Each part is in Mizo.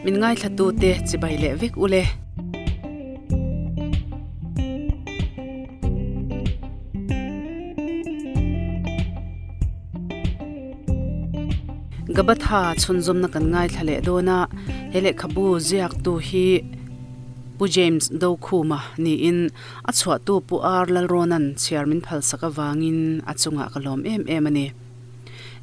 Min ngaithlatute chibai leh vek ule. Gabatha chhunzawmna kan ngaithla leh dawn a, he lehkhabu ziaktu hi Pu James Dokhuma niin a chhuahtu Pu R Lalrawna'n chhiar min phalsak avangin a chungah ka lawm em em a ni.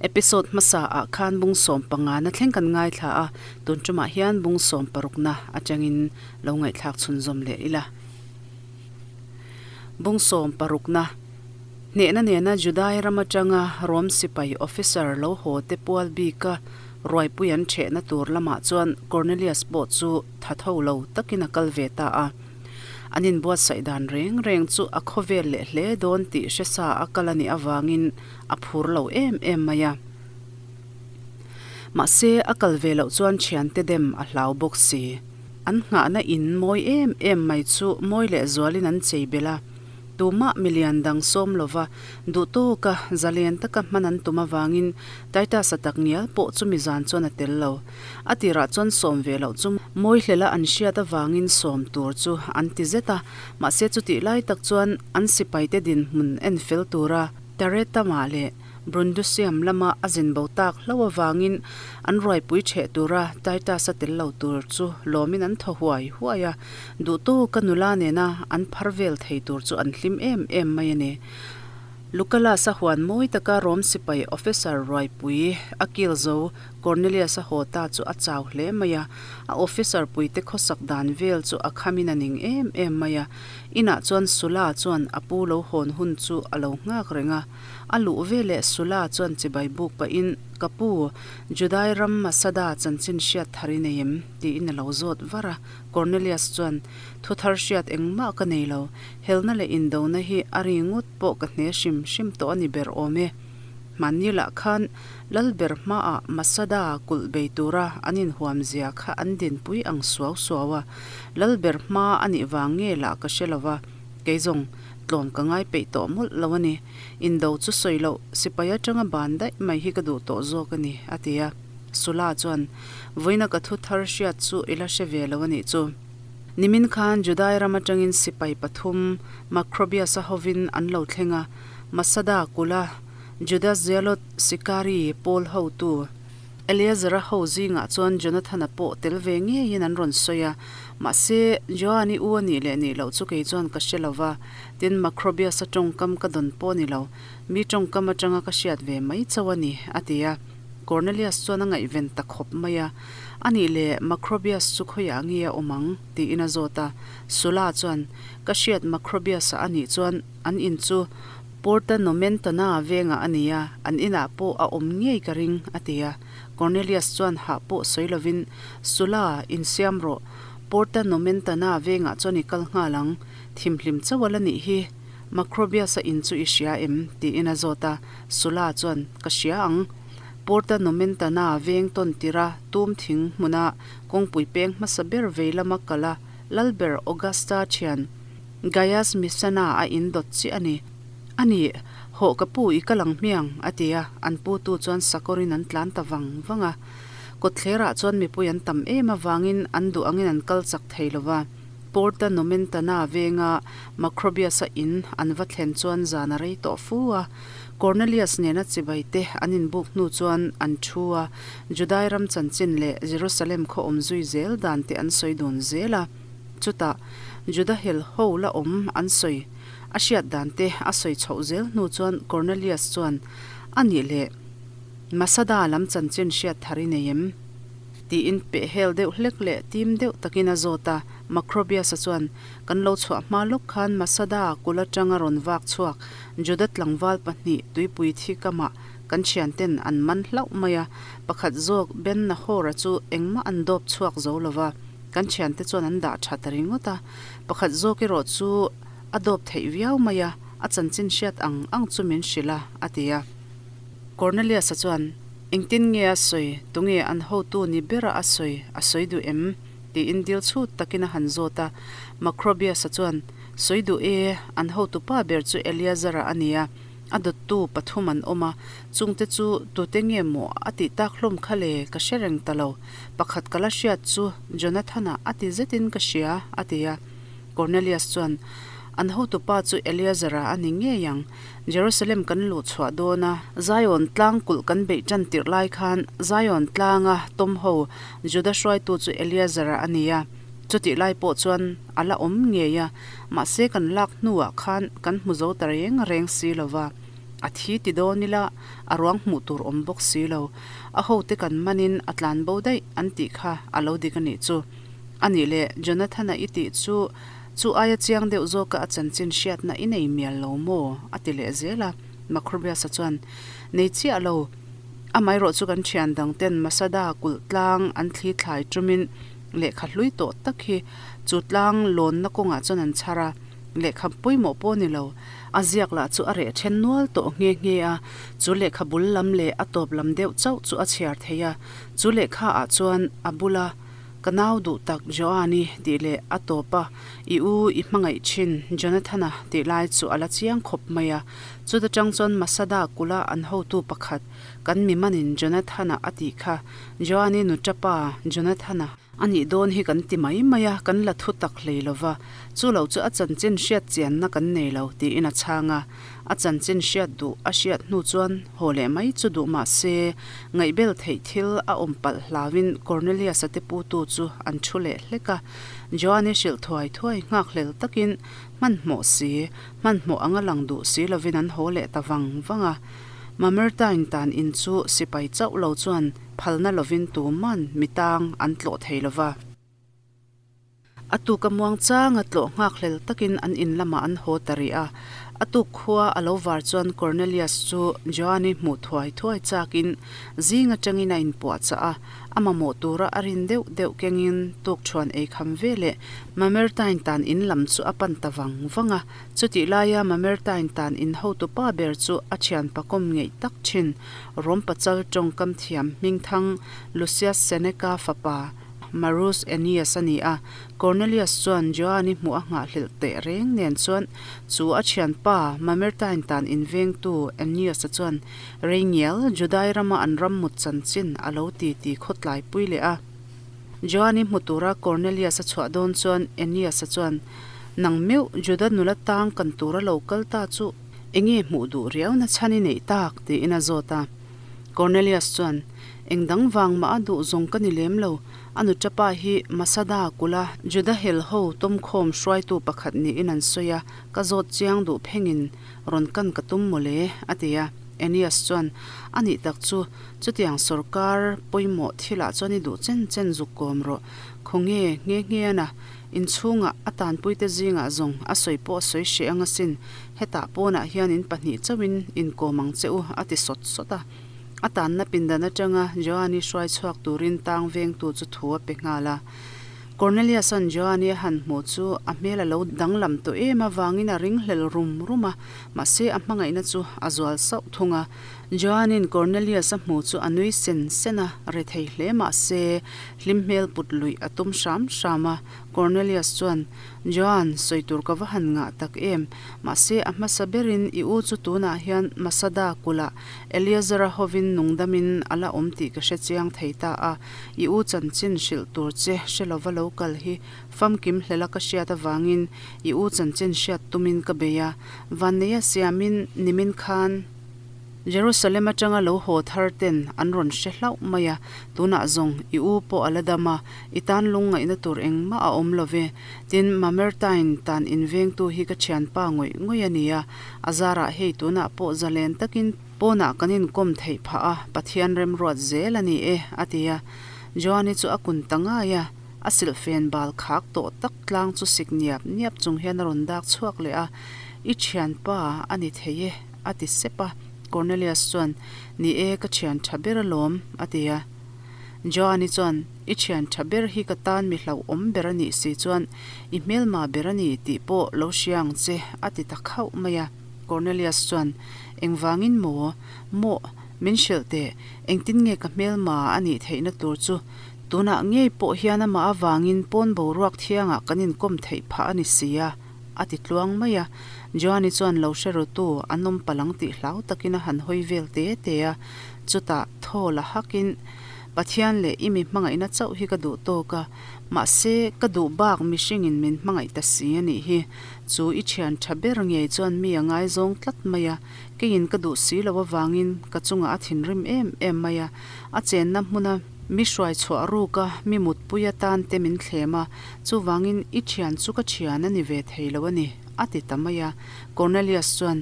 Episode hmasa ah khan bung 15 na thleng kan ngaithla a, tun tumah hian bung 60 na atangin lo ngaihthlak chhunzawm leh ila. Bung 60 na, Hnehna nena Judai ram atanga Rom sipai officer lo haw te pual bika ruaipui an thehna tur lamah chuan Cornelius pawh chu tha tho lo takin a kal ve ta a. An inbuatsaih dan reng reng chu a khawvel leh hle dawn tih hre sa a kal a nih avangin a phur lo em em mai a. Mahse, a kal ve loh chuan thiante dem a hlau bawk si. An nghahna in mawi em em mai chu mawi leh zualin an chei belh a. Tumah milian dang sawm lova duh tawka zalen taka hman an tum avangin Titus-a tak ngial pawh chumi zan chuan a tel lo. A tirah chuan sawm ve loh chu mawi hlela an hriat avangin sawm tur chu an ti zet a, mahse chutih lai tak chuan an sipaite dinhmun en fel tura Taretama leh Brundusium lama a zin bo tak hlo avangin an ruaipui ṭheh tura Titus-a tel lo tur chu lawmin an thaw huai huai a, duhtawka nula nena an phar vel thei tur chu an hlim em em mai a ni. Lucullus-a huan mawi taka Rom sipai officer ruaipui a kil zo Cornelius-a haw ta chu a chau hle mai a, a officer puite khawsak dan vel chu a khamin a ning em em mai a. Inah chuan Sula chuan a pu lo hawn hun chu a lo nghak reng a. A luh veleh Sula chuan chibai buk pahin, Ka pu, Judai ram Masada chanchin hriat thar i nei em? tiin a lo zawt var a. Cornelius chuan, Thu thar hriat engmah ka nei lo. Helna leh indona hi a ri ngawt pawh ka hne hrim hrim tawh a ni ber awm e. Hmanni lah khan Lalber hmaah Masada kulh bei tura an inhuam zia kha an dinpui ang suau suau a, Lalber hma a nih vang nge lah ka hre lo va, kei zawng tlawm ka ngai peih tawh mawlh lo a ni. Indo chu sawi loh, sipai atanga ban daih mai hi ka duh tawh zawk a ni, a ti a. Sula chuan, Vawiina ka thu thar hriat chu i la hre ve lo a nih chu. Nimin khan Judai ram atangin sipai pathum Macrobius-a hovin an lo thleng a, Masada kulha Judas Zealot Sikari pawl hotu Eleazar-a ho zingah chuan Jonathan-a pawh tel ve ngeiin an rawn sawi a, mahse, Joan-i u a nih leh nih loh chu kei chuan ka hre lo va, tin Macrobius-a tawngkam ka dawn pawh a ni lo, mi tawngkam atanga ka hriat ve mai chauh a ni, a ti a. Cornelius chuan a ngaihven ta khawp mai a, A nih leh, Macrobius chu khawiah nge a awm ang? tiin a zawt a. Sulla chuan, Ka hriat Macrobius-a a nih chuan an in chu Porta Nomentana vengah a ni a, an inah pawh a awm ngei ka ring, a ti a. Cornelius chuan hah pawh sawi lovin, Sula, insiam rawh. Porta Nomentana vengah chuan i kal nghal ang. Thimhlim chauh a la nih hi. Macrobius-a in chu i hria em? tiin a zawt a. Sula chuan, Ka hria ang. Porta Nomentana veng tawn tira tum thing hmuna kawngpui peng hmasa ber vei lama kal a, Lalber Augusta thian Gaius Misana a in dawt chiah a ni. A nih, hawh ka pu i kal ang hmiang, a ti a, an putu chuan sakawrin an tlan ta vang vang a. Kawtthlerah chuan mipui an tam em avangin an duh angin an kal chak thei lo va. Porta Nomentana venga Macrobius-a in an va thlen chuan zan a rei tawh fu a. Cornelius nena chibai te an inbuk hnu chuan an thu a, Judai ram chanchin leh Jerusalem khaw awm zui zel dan te an sawi dun zel a. Chutah, Juda hel ho la awm an sawi a hriat dan te a sawi chhoh zel hnu chuan Cornelius chuan, A nih leh, Masada lam chanchin hriat thar i nei em? Tiin peh hel deuh hlek leh tim deuh takin a zawt a. Macrobius-a chuan, Kan lo chhuah hma lawk khan Masada kul atanga rawn vak chhuak Juda tlangval pahnih tuipui thi kamah kan thianten an man hlauh mai a, pakhat zawk Ben Nahor-a chu engmah an dawp chhuak zo lo va. Kan thiante chuan an dah tha ta ringawt a, pakhat zawk erawh chu a dawp theih viau mai a, a chanchin hriat ang ang chu min hrilh a, a ti a. Cornelius-a chuan, Engtin nge a sawi, tunge an hotu ni bera a sawi, a sawi duh em? tiin dil chhut takin a han zawt a. Macrobius-a chuan, Sawi duh e, an hotu pa ber chu Eleazar-a a ni a. A dawttu pathum an awm a, chungte chu tute nge maw a tih tak hlawm kha le ka hre reng ta lo. Pakhat ka la hriat chu Jonathana a ti zetin ka hria, a ti a. Cornelius chuan, An hotupa chu Eleazara a ni ngei ang. Jerusalem kan luh chhuah dawn a, Zion tlang kulh kan beih tan tirh lai khan Zion tlanga tawm ho Juda hruaitu chu Eleazara a ni a. Chutih lai pawh chuan a la awm ngei a, mahse kan lak hnuah khan kan hmu zo ta reng reng si lo va. A thi ti dawn ila a ruang hmuh tur awm bawk si lo. A hote kan manin a tlan bo daih an tih kha a lo dik a nih chu. A nih leh Jonathana i tih chu chu aia chiang deuh zawka a chanchin hriatna i nei mial lo maw? a ti leh zel a. Makhurbiasa chuan, Nei chiah lo. Amaherawh chu kan thian dang ten Masada kulh tlang an thli thlai tumin lehkha hlui tawh tak hi chu tlang lawnna kawngah chuan an chhar a, lehkha pawimawh pawh a ni lo. A ziak lah chu a reh then nual tawh nghe nghe a, chu lehkha bul lam leh a tawp lam deuh chauh chu a chhiar thei a, chu lehkha ah chuan a bula Ka nau duh tak Joani tih leh a tawp a, I u i hmangaih thin Jonathana tih lai chu a la chiang khawp mai a, chuta tang chuan Masada kula an hotu pakhat kan mi manin Jonathana a tih kha Joani nutapa Jonathana a nih dawn hi kan ti mai mai a, kan la thu tak hlei lo va, chu lo chu a chanchin hriat chianna kan nei lo tiin a chhang a, a chanchin hriat duh a hriat hnu chuan haw leh mai chu duh mah se ngaihbel theih thil a awm palh hlauin Cornelius-a te putu chu an thu leh hlek a, Joani hrilh thuai thuai nghakhlel takin hmanhmawh si, hmanhmawh anga lang duh si lovin an haw leh ta vang vang a. Mamertine tan in chu sipai chauh lo chuan phalna lovin tuman mi tang an tlawh thei lo va. A tuk a muang chang a tlawh nghakhlel takin an in lamah an haw ta rih a. A tuk khua a lo var chuan Cornelius chu Joani hmuh thuai thuai chakin zing atangin a inpuahchah a, a mamawh tura a rin deuh deuh kengin tukṭhuan ei kham ve leh Mamertine tan in lam chu a pan ta vang vang a. Chutih laia Mamertine tan in hotupa ber chu a thianpa kawm ngeih tak thin Rom pachal tawngkam thiam hmingthang Lucius Seneca fapa Marus Ennius a ni a, Cornelius chuan Joani hmuh a nghahhlelh teh reng nen chuan chu a thianpa Mamertine tan invengtu Ennius-a chuan rei ngial Judai rama an ram mut chanchin a lo ti ti khawtlai pui leh a. Joani hmu tura Cornelius-a chhuah dawn chuan Ennius-a chuan, Nang meuh Juda nula tang kan tura lo kal ta chu enge hmuh duh riauna chhan i neih tak? tiin a zawt a. Cornelius chuan, Eng dang vang mah a duh zawng ka ni lem lo, a nutapa hi Masada kula Juda hel ho tawmkhawm hruaitu pakhat niin an sawi a, ka zawt chiang duh phengin rawn kan ka tum mawle, a ti a. Aeneas chuan, A nih tak chu, chutiang sawrkar pawimawh thilah chuan i duh chen chen zuk kawm rawh, khawnge nghe nghe ana, inchhungah a tanpuite zingah zawng a sawi pawh a sawi hreh ang asin, hetah pawnah hian in pahnih chauhin inkawm ang che u, a ti sawt sawt a. A tanna pindan atanga Joani hruai chhuak turin tang vengtu chu thu a pe nghal a. Cornelius-a'n Joani a han hmuh chu a hmel a lo danglam tawh em avangin a ringhlel rum rum a, mahse a hmangaihna chu a zual sauh thung a. Joani'n Cornelius-a hmuh chu a nui sen sen a, rethei hle mahse hlim hmel put luih a tum hram hram a. Cornelius chuan, Joan, sawi tur ka va han ngah tak em? Mahse a hmasa berin i u chu tunah hian Masada kulh-ah Eleazara hovin nungdamin a la awm tih ka hre chiang thei ta a, i u chanchin hrilh tur che hre lova lo kal hi famkim hlela ka hriat avangin i u chanchin hriat tumin ka bei a, Vanneia siamin nimin khan Jerusalem atanga lo haw thar ten an rawn hre hlauh mai a, tunah zawng i u pawh a la dam a, i tan lungngaihna tur engmah a awm lo ve. Tin, Mamertine tan invengtu hi ka thianpa ngawih ngawih a ni a, A zarah hei tunah pawh zalen takin pawnah kan inkawm theih phah a, Pathian remruat zel a ni e, a ti a. Joani chu a kun ta ngai a, a silhfen bal khak tawh tak tlang chu sik niap niap chung hian a rawn dak chhuak leh a, I thianpa a ni thei e, a ti sep a. Cornelius chuan, Ni e, ka thian tha ber alawm, a ti a. Joani chuan, I thian tha ber hi ka tan mi hlauhawm ber a nih si chuan i hmelma ber a ni tih pawh lo hria ang che, a ti ta khauh mai a. Cornelius chuan, Engvangin maw? Mawh, min hrilh teh, engtin nge ka hmelma a nih theihna tur chu? Tunah ngei pawh hian amah avangin pawn boruak thiangah kan inkawm theih phah a ni si a, a ti tluang mai a. Joani chuan lo hre ru tu an awm palh ang tih hlau takin a han hawi vel te te a. Chutah thaw la hakin, Pathian leh i mi hmangaihna chauh hi ka duh tawk a, mahse ka duh bak mihringin min hmangaih ta si a nih hi. Chu i thian tha ber ngei chuan mi a ngaizawng tlat mai a, keiin ka duh si lo avangin ka chungah a thinrim em em mai a, a chenna hmuna mi hruai chhuah ruk a, mi mutpui atan te min thlem a, chuvangin i thian chu ka thian a ni ve thei lo a ni, a ti ta mai a. Cornelius chuan,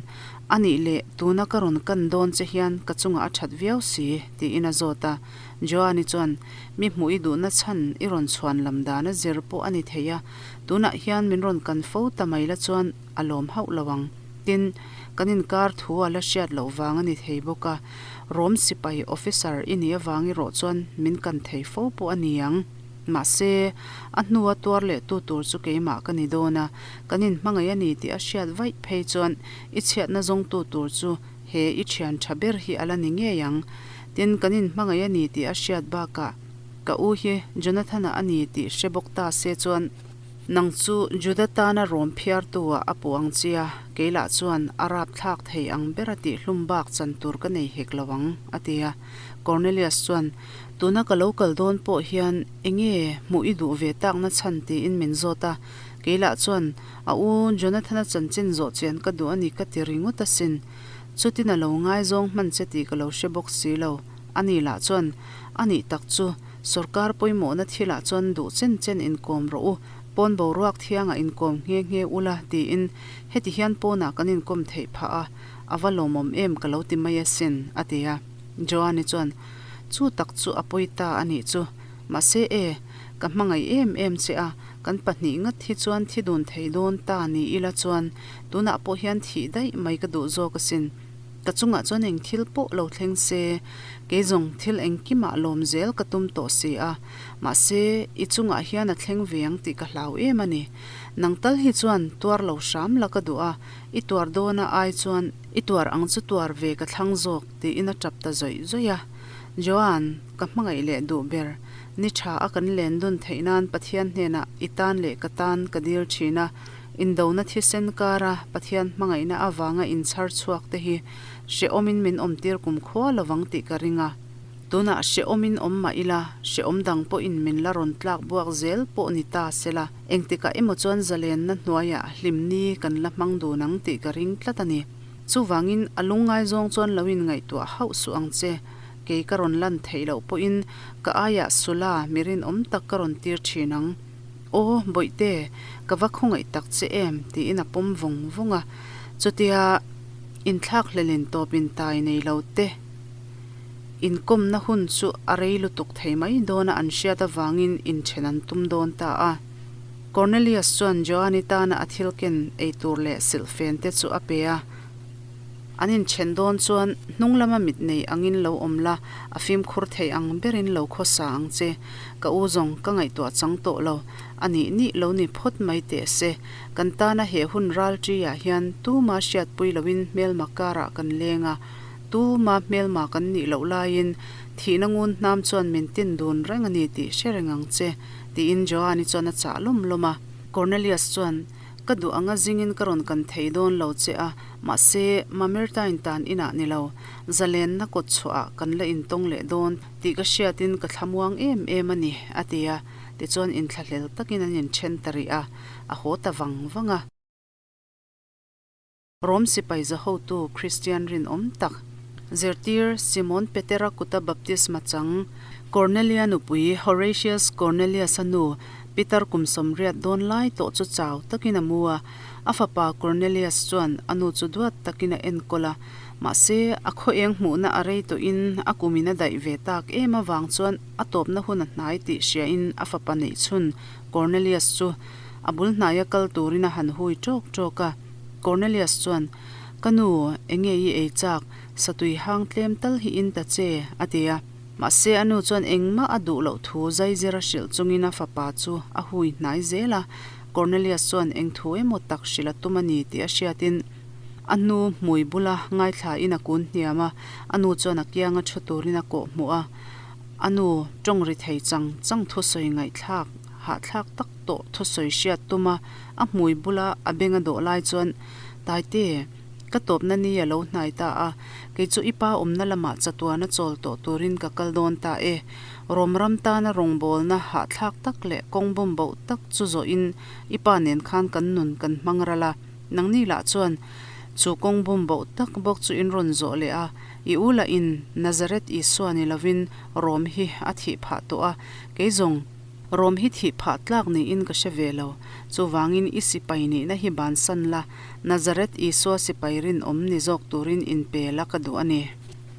A nih leh, tuna ka rawn kan dawn che hian ka chungah a that viau si, tiin a zawt a. Joani chuan, Mi hmuh i duhna chhan i rawn chhuan lam dan a zir pawh a ni thei a, tunah hian min rawn kan fo ta mai la chuan a lawm hauh lo ang. Tin, kan inkar thu a la hriat loh vang a ni thei bawk a, Rom sipai officer i nih avang erawh chuan min kan thei fo pawh a ni ang. Mahse, a hnua tuar leh tu tur chu keimah ka ni dawn a, kan inhmangaih a ni tih a hriat vaih phei chuan i chhiatna zawngtu tur chu he i thian tha ber hi a la ni ngei ang. Tin, kan inhmangaih a ni tih a hriat bakah ka u hi Jonathan-a a ni tih hre bawk ta se chuan nang chu Juda tana rawm phiartu-ah a puh ang chia, kei lah chuan a rapthlak thei ang bera tih hlum bak chan tur ka nei hek lo ang, a ti a. Cornelius chuan, Tuna ka lo kal dawn pawh hian enge hmuh i duh ve takna chhan tiin min zawt a, kei lah chuan a u Jonathan-a chanchin zawh chian ka duh a ni ka ti ringawt asin. Chutin a lo ngaizawng hman che tih ka lo hre bawk si lo. Ani lah chuan, A nih tak chu, sawrkar pawimawhna thilah chuan duh chen chen inkawm rawh u, pawn boruak thiangah inkawm nghe nghe ula tiin heti hian pawnah kan inkawm theih phah a, a va lawmawm em ka lo ti mai asin, a ti a. Joani chuan, Chu tak chu a pawi ta a nih chu. Mahse e, ka hmangaih em em che a, kan pahnih ngat hi chuan thi dun thei dawn ta ni ila chuan tunah pawh hian thih daih mai ka duh zawk asin. Ka chungah chuan eng thil pawh lo thleng se, kei zawng thil engkimah lawm zel ka tum tawh si a, mahse i chungah hian a thleng ve ang tih ka hlau em a ni. Nang tal hi chuan tuar lo hram la ka duh a, i tuar dawna ai chuan i tuar ang chu tuar ve ka thlang zawk tiin a tap ta zawih zawih a. Joan, ka hmangaih leh duh ber, ni tha a kan len dun theih nan Pathian hnenah i tan leh ka tan ka dil thin a, indona thisen kara Pathian hmangaihna avanga inchhar chhuak te hi hrehawmin min awmtir kumkhua lovang tih ka ring a. Tunah hrehawmin awm mah ila, hrehawm dang pawhin min la rawn tlak buak zel pawh ni ta sela, engtikah emaw chuan zalenna hnuaiah hlimni kan la hmang dun ang tih ka ring tlat a ni. Chuvangin a lungngaizawng chuan lo inngaihtuah hauh suh ang che. Kei ka rawn lan theih loh pawhin ka aiah Sula mi rinawm tak ka rawn tir thin ang. Aw, Bawihte, ka va khawngaih tak che em? tiin a pawm vawng vawng a. Chutia inthlak hlelin tawpin tai nei lo te inkawmna hun chu a rei lutuk thei mai dawna an hriat avangin inthen an tum dawn ta a. Cornelius chuan Joani tana a thil ken ei tur leh silhfen te chu a pe a. An inthen dawn chuan hnung lama mit nei angin lo awm la, a fimkhur thei ang berin lo khawsa ang che. Ka u zawng ka ngaihtuah chang tawh lo. A nih nih lo ni phawt mai teh se. Kan tana he hun ral ṭi-ah hian tuma hriatpui loin hmelma karah kan leng a. Tuma hmelma kan nih loh laiin thihna ngun hnam chuan min tin dun reng a ni tih hre reng ang che, tiin Joani chuan a chah lawm lawm a. Cornelius chuan, Ka duh anga zingin ka rawn kan thei dawn lo che a, mahse, Mamertine tan inah ni lo, zalenna kawt chhuahah kan la intawng leh dawn tih ka hriatin ka thlamuang em em a ni, a ti a. Tichuan inthlahlel takin an inthen ta rih a, a haw ta vang vang a. Rom sipai zahotu Kristian rinawm tak, zirtir Simon Petera kuta baptisma chang, Cornelia nupui Horatius Cornelius-a nu Peter kum sawmriat dawn lai tawh chu chau takin a mu a. A fapa Cornelius chuan a nu chu duat takin a enkawl a, mahse a khaw eng hmuhna a rei tawhin a kumin a daih ve tak em avang chuan a tawpna hun a hnai tih hriain a fapa neihchhun Cornelius chu a bul hnaia kal turin a han hui ṭawk ṭawk a. Cornelius chuan, Ka nu, enge i ei chak? Satui hang tlem tal hi in ta che, a ti a. Mahse a nu chuan engmah a duh loh thu zaizir a hrilh chungin a fapa chu a hui hnai zel a. Cornelius chuan eng thu emaw tak hrilh a tum a ni tih a hriatin a nu hmui bula ngaithlain a kun hniam a, a nu chuan a kianga thu turin a kawh hmuh a. A nu tawng ri thei chang chang thusawi ngaihthlak. hahthlak tak tawh thusawi hriat tum a, a hmui bula a beng a dawh lai chuan, Taite, ka tawpna ni a lo hnai ta a, kei chu i pa awmna lamah chatuana chawl tawh turin ka kal dawn ta e. Rom ram tana rawngbawlna hahthlak tak leh kawng bum boh tak chu zawhin i pa nen khan kan nun kan hmang ral a, nangni lah chuan chu kawng bum boh tak bawk chu in rawn zawh leh a, i u lahin Nazareth Isua ni lovin Rom hi a thih phah tawh a, kei zawng Rom hi thih phah tlak niin ka hre ve lo. Chuvangin i sipai nihna hi bansan la, Nazareth Isua sipai rinawm ni zawk turin inpe la ka duh a ni.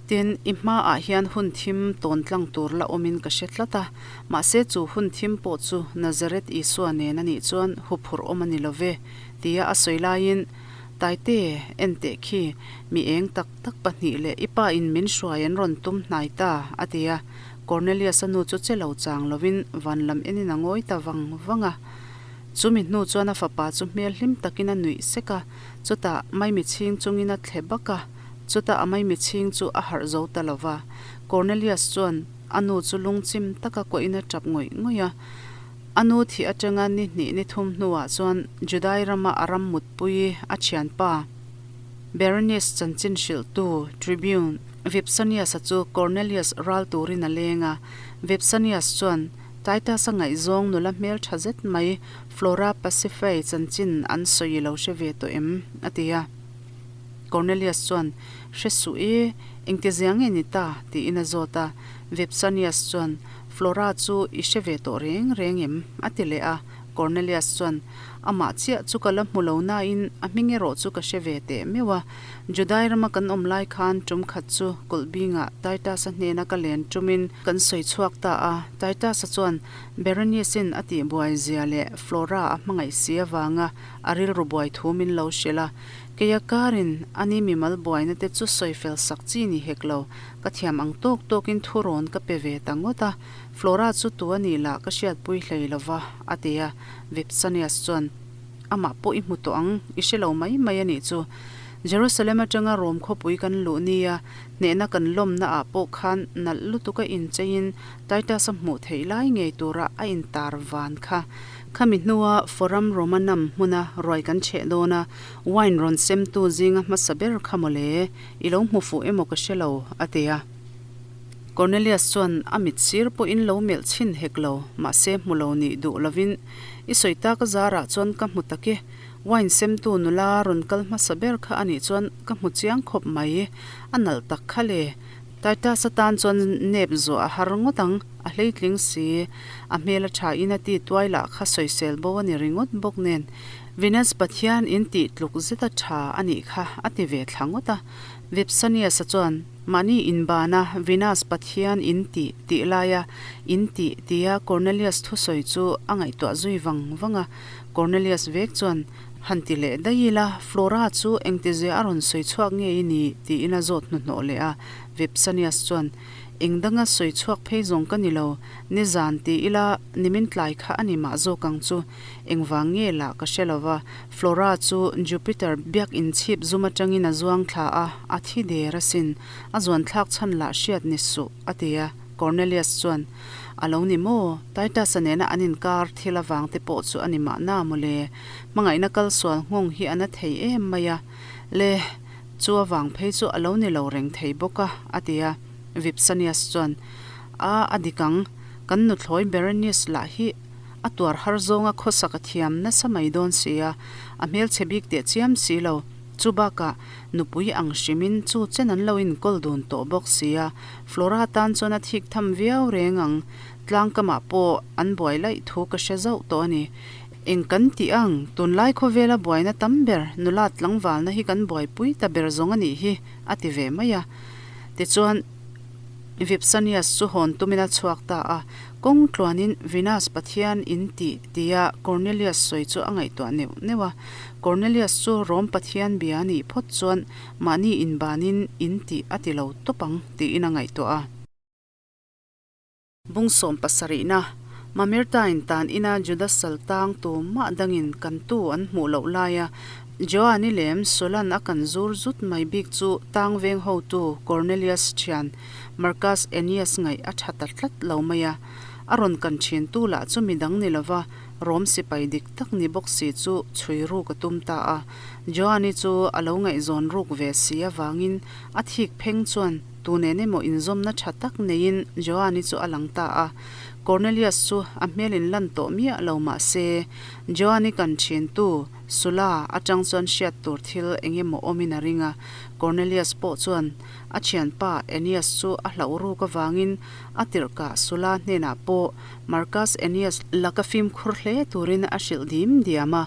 Tin, i hmaah hian hun thim tawn tlang tur la awmin ka hre tlat a, mahse chu hun thim pawh chu Nazareth Isua nen a nih chuan huphurh awm a ni lo ve, tia a sawi laiin, Taite, en teh khi, mi eng tak tak pahnih leh i pa in min hruai an rawn tum hnai ta, a ti a. Cornelius-a nu chu che lo chang lovin van lam enin a ngawi ta vang vang a. Chumi hnu chuan a fapa chu hmel hlim takin a nuih sek a, chutah maimi chhing chungin a thle bak a. Chutah a maimi chhing chu a harh zo ta lo va. Cornelius chuan a nu chu lungchim taka kuahin a tap ngawih ngawih a. A nu thih atanga ni hnih ni thum hnuah chuan Judai rama a ram mutpui a thianpa Berenice chanchin hrilhtu Tribune Vipsanius-a chu Cornelius ral turin a leng a. Vipsanius chuan Titus-a ngaihzawng nula hmel tha zet mai Flora Pasiphae chanchin an sawi lo hre ve tawh em? a ti a. Cornelius chuan, Hre suh i, engti zia nge ni ta? tiin a zawt a. Vipsanius chuan, Flora chu i hre ve tawh reng reng em? a ti leh a. Cornelius chuan, Amah chiah chu ka la hmu lo nain a hming erawh chu ka hre ve teh meuh a. Judai rama kan awm lai khan tum khat chu kulhbingah Titus-a hnena ka len tumin kan sawi chhuak ta a. Titus-a chuan Berenice-in a tihbuai zia leh Flora a hmangaih si avanga a rilru buai thu min lo hrilh a. Keia karin ani mimal buaina te chu sawi fel sak chi ni hek lo, ka thiam ang tawk tawkin thu rawn ka pe ve ta ngawt a, Flora chu tu a nih lah ka hriatpui hlei lo va, a ti a, Vipsanius chuan, Amah pawh i hmu tawh ang, i hre lo mai mai a nih chu. Jerusalem atanga Rom khawpui kan luh nia, hnehna kan lawmna ah pawh khan nalh lutuk a incheiin Titus-a hmuh theih lai ngei tura a intar van kha. Khami hnua Forum Romanum hmuna ruai kan chheh dawn a, wine rawn semtu zinga hmasa ber kha mawle, i lo hmu fuh emaw ka hre lo, a ti a. Cornelius chuan a mit sir pawhin lo melh chhin hek lo, mahse hmu lo nih duh lovin, I sawi tak a zarah chuan ka hmu tak e, wine semtu nula rawn kal hmasa ber kha anih chuan ka hmu chiang khawp mai, a nalh tak kha le, Titus atan chuan nep zawh a har ngawt ang, a hleitling si. A hmel a tha in a ti tuai lah kha sawisel bo a ni ringawt bawk nen. Venus Pathian in tih tluk zet a tha a nih kha a ti ve thla ngawt a. Vipsanius-a chuan, Mahni inbana Venus Pathian in tih tih laia in tih tia Cornelius thusawi chu a ngaihtuah zui vang vang a. Cornelius vek chuan, Han ti leh daih ila, Flora chu engtizia a rawn sawi chhuak nge i ni? tiin a zawt hnuhnawh leh a. Vipsanius chuan, Eng danga sawi chhuak phei zawng ka ni lo, nizan ti ila nimin tlai kha a ni mah zawk ang chu. Engvang nge lah ka hre lo va, Flora chu Jupiter biak inchhip zum atangin a zuang thla a, a thi der asin. A zuan thlak chhan lah hriat ni suh, a ti a. Cornelius chuan, A lo ni maw? Titus-a nena an inkar thil avang te pawh chu a ni mahna mawle. Hmangaihna kal sual nghawng hi a na thei em mai a. Le, chu avang phei chu a lo ni lo reng thei bawk a, a ti a. Vipsanius chuan, A, a dik ang. Kan nuthlawi Berenice lah hi a tuar har zawnga khawsak a thiam nasa mai dawn si a, a hmelchhe bik teh chiam si lo. Chu bakah nupui ang hrimin chu chen an lo inkawl dun tawh bawk si a, Flora tan chuan a thik tham viau reng ang. Tlangkamah pawh an buai laih thu ka hre zauh tawh a ni. Eng kan tih ang, tunlai khawvela buaina tam ber, nula tlangvalna hi kan buaipui ta ber zawng a nih hi, a ti ve mai a. Tichuan, Vipsanius chu hawn tumin a chhuak ta a, kawng tluanin Venus pathian in tih tia Cornelius sawi chu a ngaihtuah neuh neuh a. Cornelius chu Rom pathian bia a nih phawt chuan mahni inbanin in tih a ti lo tawp ang tiin a ngaihtuah a. Bung sawm pasarihna, Mamirtain tan ina Juda sal tang tu mah dangin kan tu an hmuh loh laia Joani lem Solan a kan zur zut mai bik chu tang veng hotu Cornelius thian Marcus Aeneas ngaih a tha ta tlat lo mai a. A rawn kan thintu lah chu midang ni lova Rom sipai dik tak ni bawk si chu chhui ruk a tum ta a. Joan-i chu a lo ngaihzawn ruk ve si avangin a thik pheng chuan tu nen emaw inzawmna tha tak neiin Joan-i chu a lang ta a. Cornelius chu a hmel in lan tawh miah lo mah se, Joan-i kan thintu Sula atang chuan hriat tur thil eng emaw awmin a ring a. Cornelius pawh chuan a thianpa Aeneas chu a hlauh ruk avangin a tirhkah Sula hnenah pawh Marcus Aeneas laka fimkhur hle turin a hrilh dim diam a.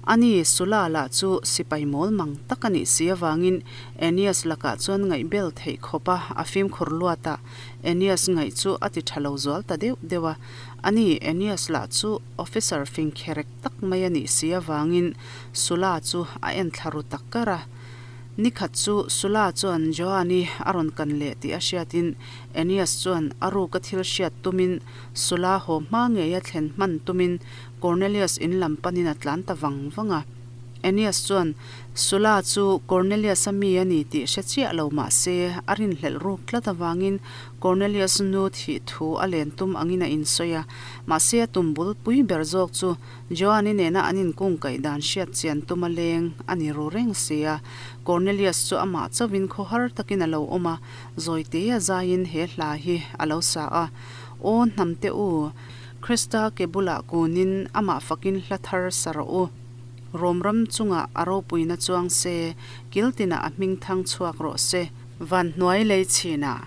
Ani, Sula lah chu sipai mawl mang tak a nih si avangin Aeneas lakah chuan ngaihbel theih khawp a, a fimkhur luat a, Aeneas ngaih chu a ti tha lo zual ta deuh deuh a. Ani, Aeneas lah chu officer fingkherek tak mai a nih si avangin Sula chu a enthla ru tak kar a. Ni khat chu Sula chuan Joan-i a rawn kan leh tih a hriatin Aeneas chuan a ruka thil hriat tumin Sula haw hma ngeia thlen hman tumin Cornelius in lam panin a tlan ta vang vang a. Aeneas chuan Sula chu Cornelius-a mi a ni tih hre chiah lo mah se a rinhlelh ruk tlat avangin Cornelius nu thih thu a len tum angin a insawi a. Mahse a tum bul pui ber zawk chu Joan-i nena an inkungkaih dan hriat chian tum a leng a ni ru reng si a. Cornelius chu amah chauhin khawhar takin a lo awm a, zawite a zaiin he hla hi a lo sa a, Aw hnamte u, Krista ke bulah kunin amah fakin hla thar sa rawh u. Rom ram chungah a ropuina chuang se, kil tinah a hming thang chhuak rawh se. Van hnuai lei chhinah.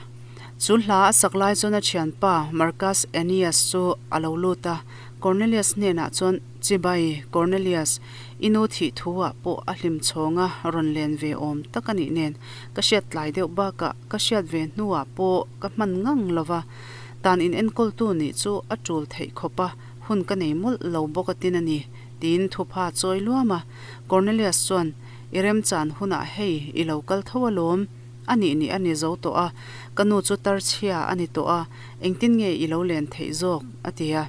Chu hla a sak lai chuan a thianpa Marcus Aeneas chu a lo lut a, Cornelius hnenah chuan, Chibai, Cornelius, i nu thih thu-ah pawh a hlim chhawng a rawn len ve awm tak a nih nen, ka hriat tlai deuh bakah ka hriat ve hnuah pawh ka hman ngang lo va, tan inenkawltu nih chu a tul theih khawp a, hun ka nei mawlh lo bawk a tin a ni, tiin thupha chawi luam a. Cornelius chuan, I remchan hunah hei i lo kal tho alawm. A nih nih a ni zo tawh a, ka nu chu tarchhia a ni tawh a, engtin nge i lo len theih zawk? a ti a.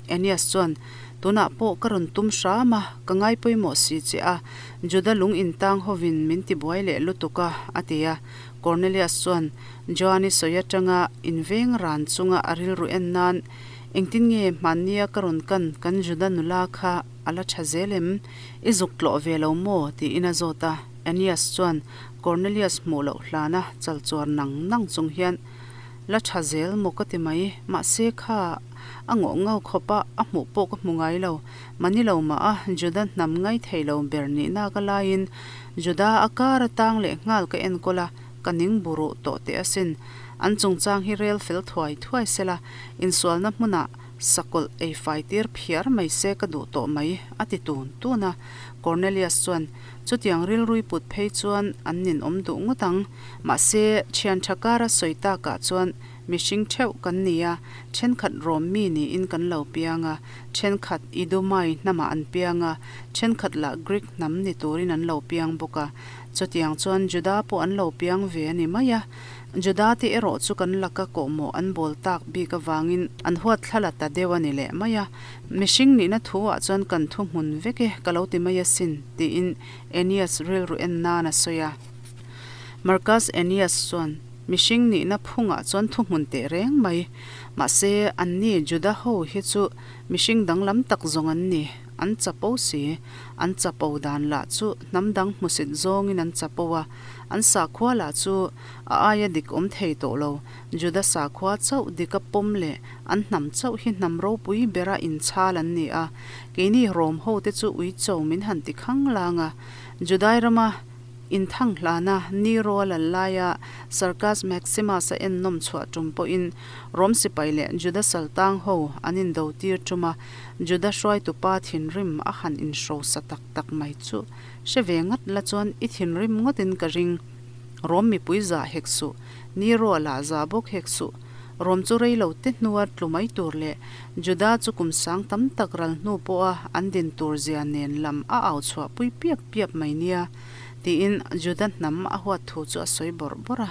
Aeneas chuan, Tunah pawh ka rawn tum hram a, ka ngai pawimawh si che a, Juda lung intang hovin min tibuai leh lutuk a, a ti a. Cornelius chuan, Joan-i sawi atanga inveng ran chunga a rilru en nan, Engtin nge hmannia ka rawn kan kan Juda nula kha a la tha zel em? I zuk tlawh ve lo maw? tiin a zawt a. Aeneas chuan, Cornelius hmuh loh hlana chal chuar nang nang chung hian, La tha zel maw ka ti mai, mahse kha a ngawh ngau khawp a, a hmuh pawh ka hmu ngai lo. Mani lo mah a, Juda hnam ngai thei lo ber nihna ka laiin Juda a kar a tang leh nghal ka enkawl a, ka ning buruh tawh teh asin. An chungchang hi rel fel thuai thuai sela, insualna hmunah sakawlh ei fai tir phiar mai se ka duh tawh mai, a ti tun tun a. Cornelius chuan, Chutiang rilrui put phei chuan an ninawm duh ngawt ang. Mahse, thian tha kara sawi takah chuan mihring theuh kan ni a, thenkhat rawm mi niin kan lo piang a, thenkhat Idumai hnamah an piang a, thenkhat lah Greek hnam ni turin an lo piang bawk a. Chutiang chuan Juda pawh an lo piang ve a ni mai a. Juda te erawh chu kan laka kawhmawh an bawl tak bik avangin an huat thla la ta deuh a ni leh mai a. Mihring nihna thu ah chuan kan thu hmun vek e ka lo ti mai asin, tiin Aeneas rilru en nan a sawi a. Marcus Aeneas chuan, Mihring nihna phungah chuan thu hmun teh reng mai. Mahse, anni Juda ho hi chu mihring danglam tak zawng an ni. An chapo si. An chapo dan lah chu hnam dang hmusit zawngin an chapo a. An sakhua lah chu a aia dik awm thei tawh lo. Juda sakhua chauh dika pawm leh an hnam chauh hi hnam ropui bera inchhal an ni a. Keini Rom hote chu uicho min han ti khang lang a. Judai rama inthang hlana Nero a lal laia Circus Maximus a ennawm chhuah tum pawhin Rom sipai leh Juda saltang ho an indo tir tum a, Juda hruaitupa thinrim a han inhrosa tak tak mai chu hre ve ngat la chuan i thinrim ngawtin ka ring. Rom mipui zah hek suh, Nero a lah zah bawk hek suh. Rom chu rei lo te hnua tlu mai tur leh Juda chu kum sang tam tak ral hnu pawha an din tur zia nen lam a au chhuah pui piap piap mai nia, tiin Juda hnam a huat thu chu a sawi bawrh bawrh a.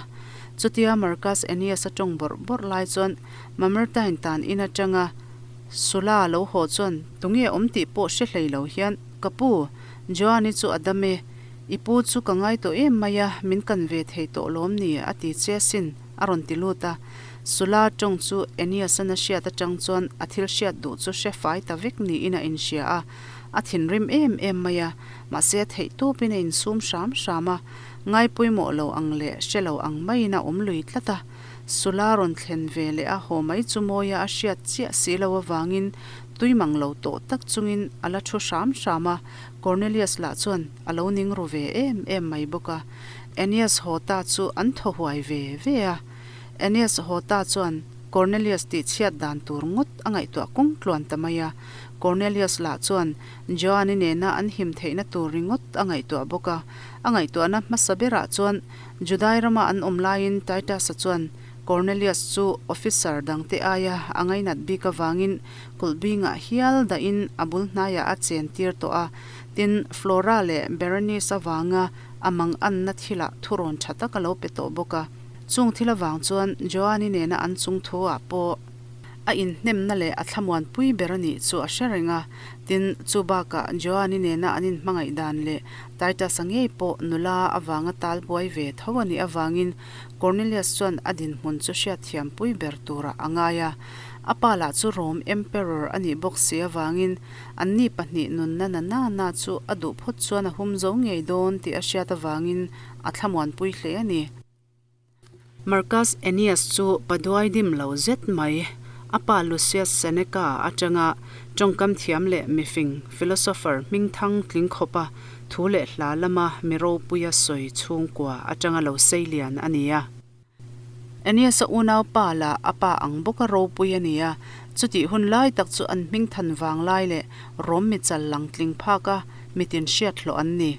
Chutia Marcus Aeneas a tawng bawrh bawrh lai chuan Mamertine tan in atanga Sulla lo haw chuan tunge awm tih pawh hre hlei lo hian, Ka pu, Joan-i chu a dam e, i pu chu ka ngai tawh em mai a, min kan ve thei tawh lawm ni? a ti che asin. A rawn ti lut a. Sula tawng chu Aeneas-an a hriat atang chuan a thil hriat duh chu hre fai ta vek niin a inhria a, a thinrim em em mai a, mahse a theih tawpin a insum hram hram a, ngai pawimawh lo ang leh hre lo ang maiin a awm lui tlat a. Sula rawn thlen ve leh a haw mai chu mawia a hriat chiah si lo avangin tui mang lo tawh tak chungin a la thu hram hram a, Cornelius lah chuan a lo ning ru ve em em mai bawk a. Aeneas haw ta chu an thaw huai ve ve a. Aeneas haw ta chuan Cornelius tih chhiat dan tur ngawt a ngaihtuah kawng tluan ta mai a. Cornelius lah chuan Joan-i nena an him theihna tur ringawt a ngaihtuah bawk a. A ngaihtuahna hmasa berah chuan Judai rama an awm laiin Titus-a chuan Cornelius chu officer dangte aia a ngainat bik avangin kulhbingah hial dahin a bul hnaiah a chen tir tawh a. Tin, Flora leh Berenice avanga a manganna thilah thurawn tha tak a lo pe tawh bawk a. Chung thil avang chuan Joani nena an chung thu-ah pawh a inhnemna leh a thlamuanpui ber a nih chu a hre reng a. Tin, chu bakah Joani nena an inhmangaih dan leh Titus-a ngei pawh nula avanga tal buai ve tho a nih avangin Cornelius chuan a dinhmun chu hriatthiampui ber turah a ngai a. A pa lah chu Rome Emperor a nih bawk si avangin anni pahnih nunna na na na chu a duh phawt chuan a hum zo ngei dawn tih a hriat avangin a thlamuanpui hle a ni. Marcus Aeneas chu paduai dim lo zet mai. A pa Lucius Seneca atanga tawngkam thiam leh mifing, philosopher, hmingthang tling khawpa thu leh hla lama mi ropuia sawi chhungkua atanga lo sei lian a ni a. Aeneas-a unau pa lah a pa ang bawka ropui a ni a, chutih hun lai tak chu an hmingthan vang lai leh Rom mi chal lang tling phaka mitin hriat hlawh an ni.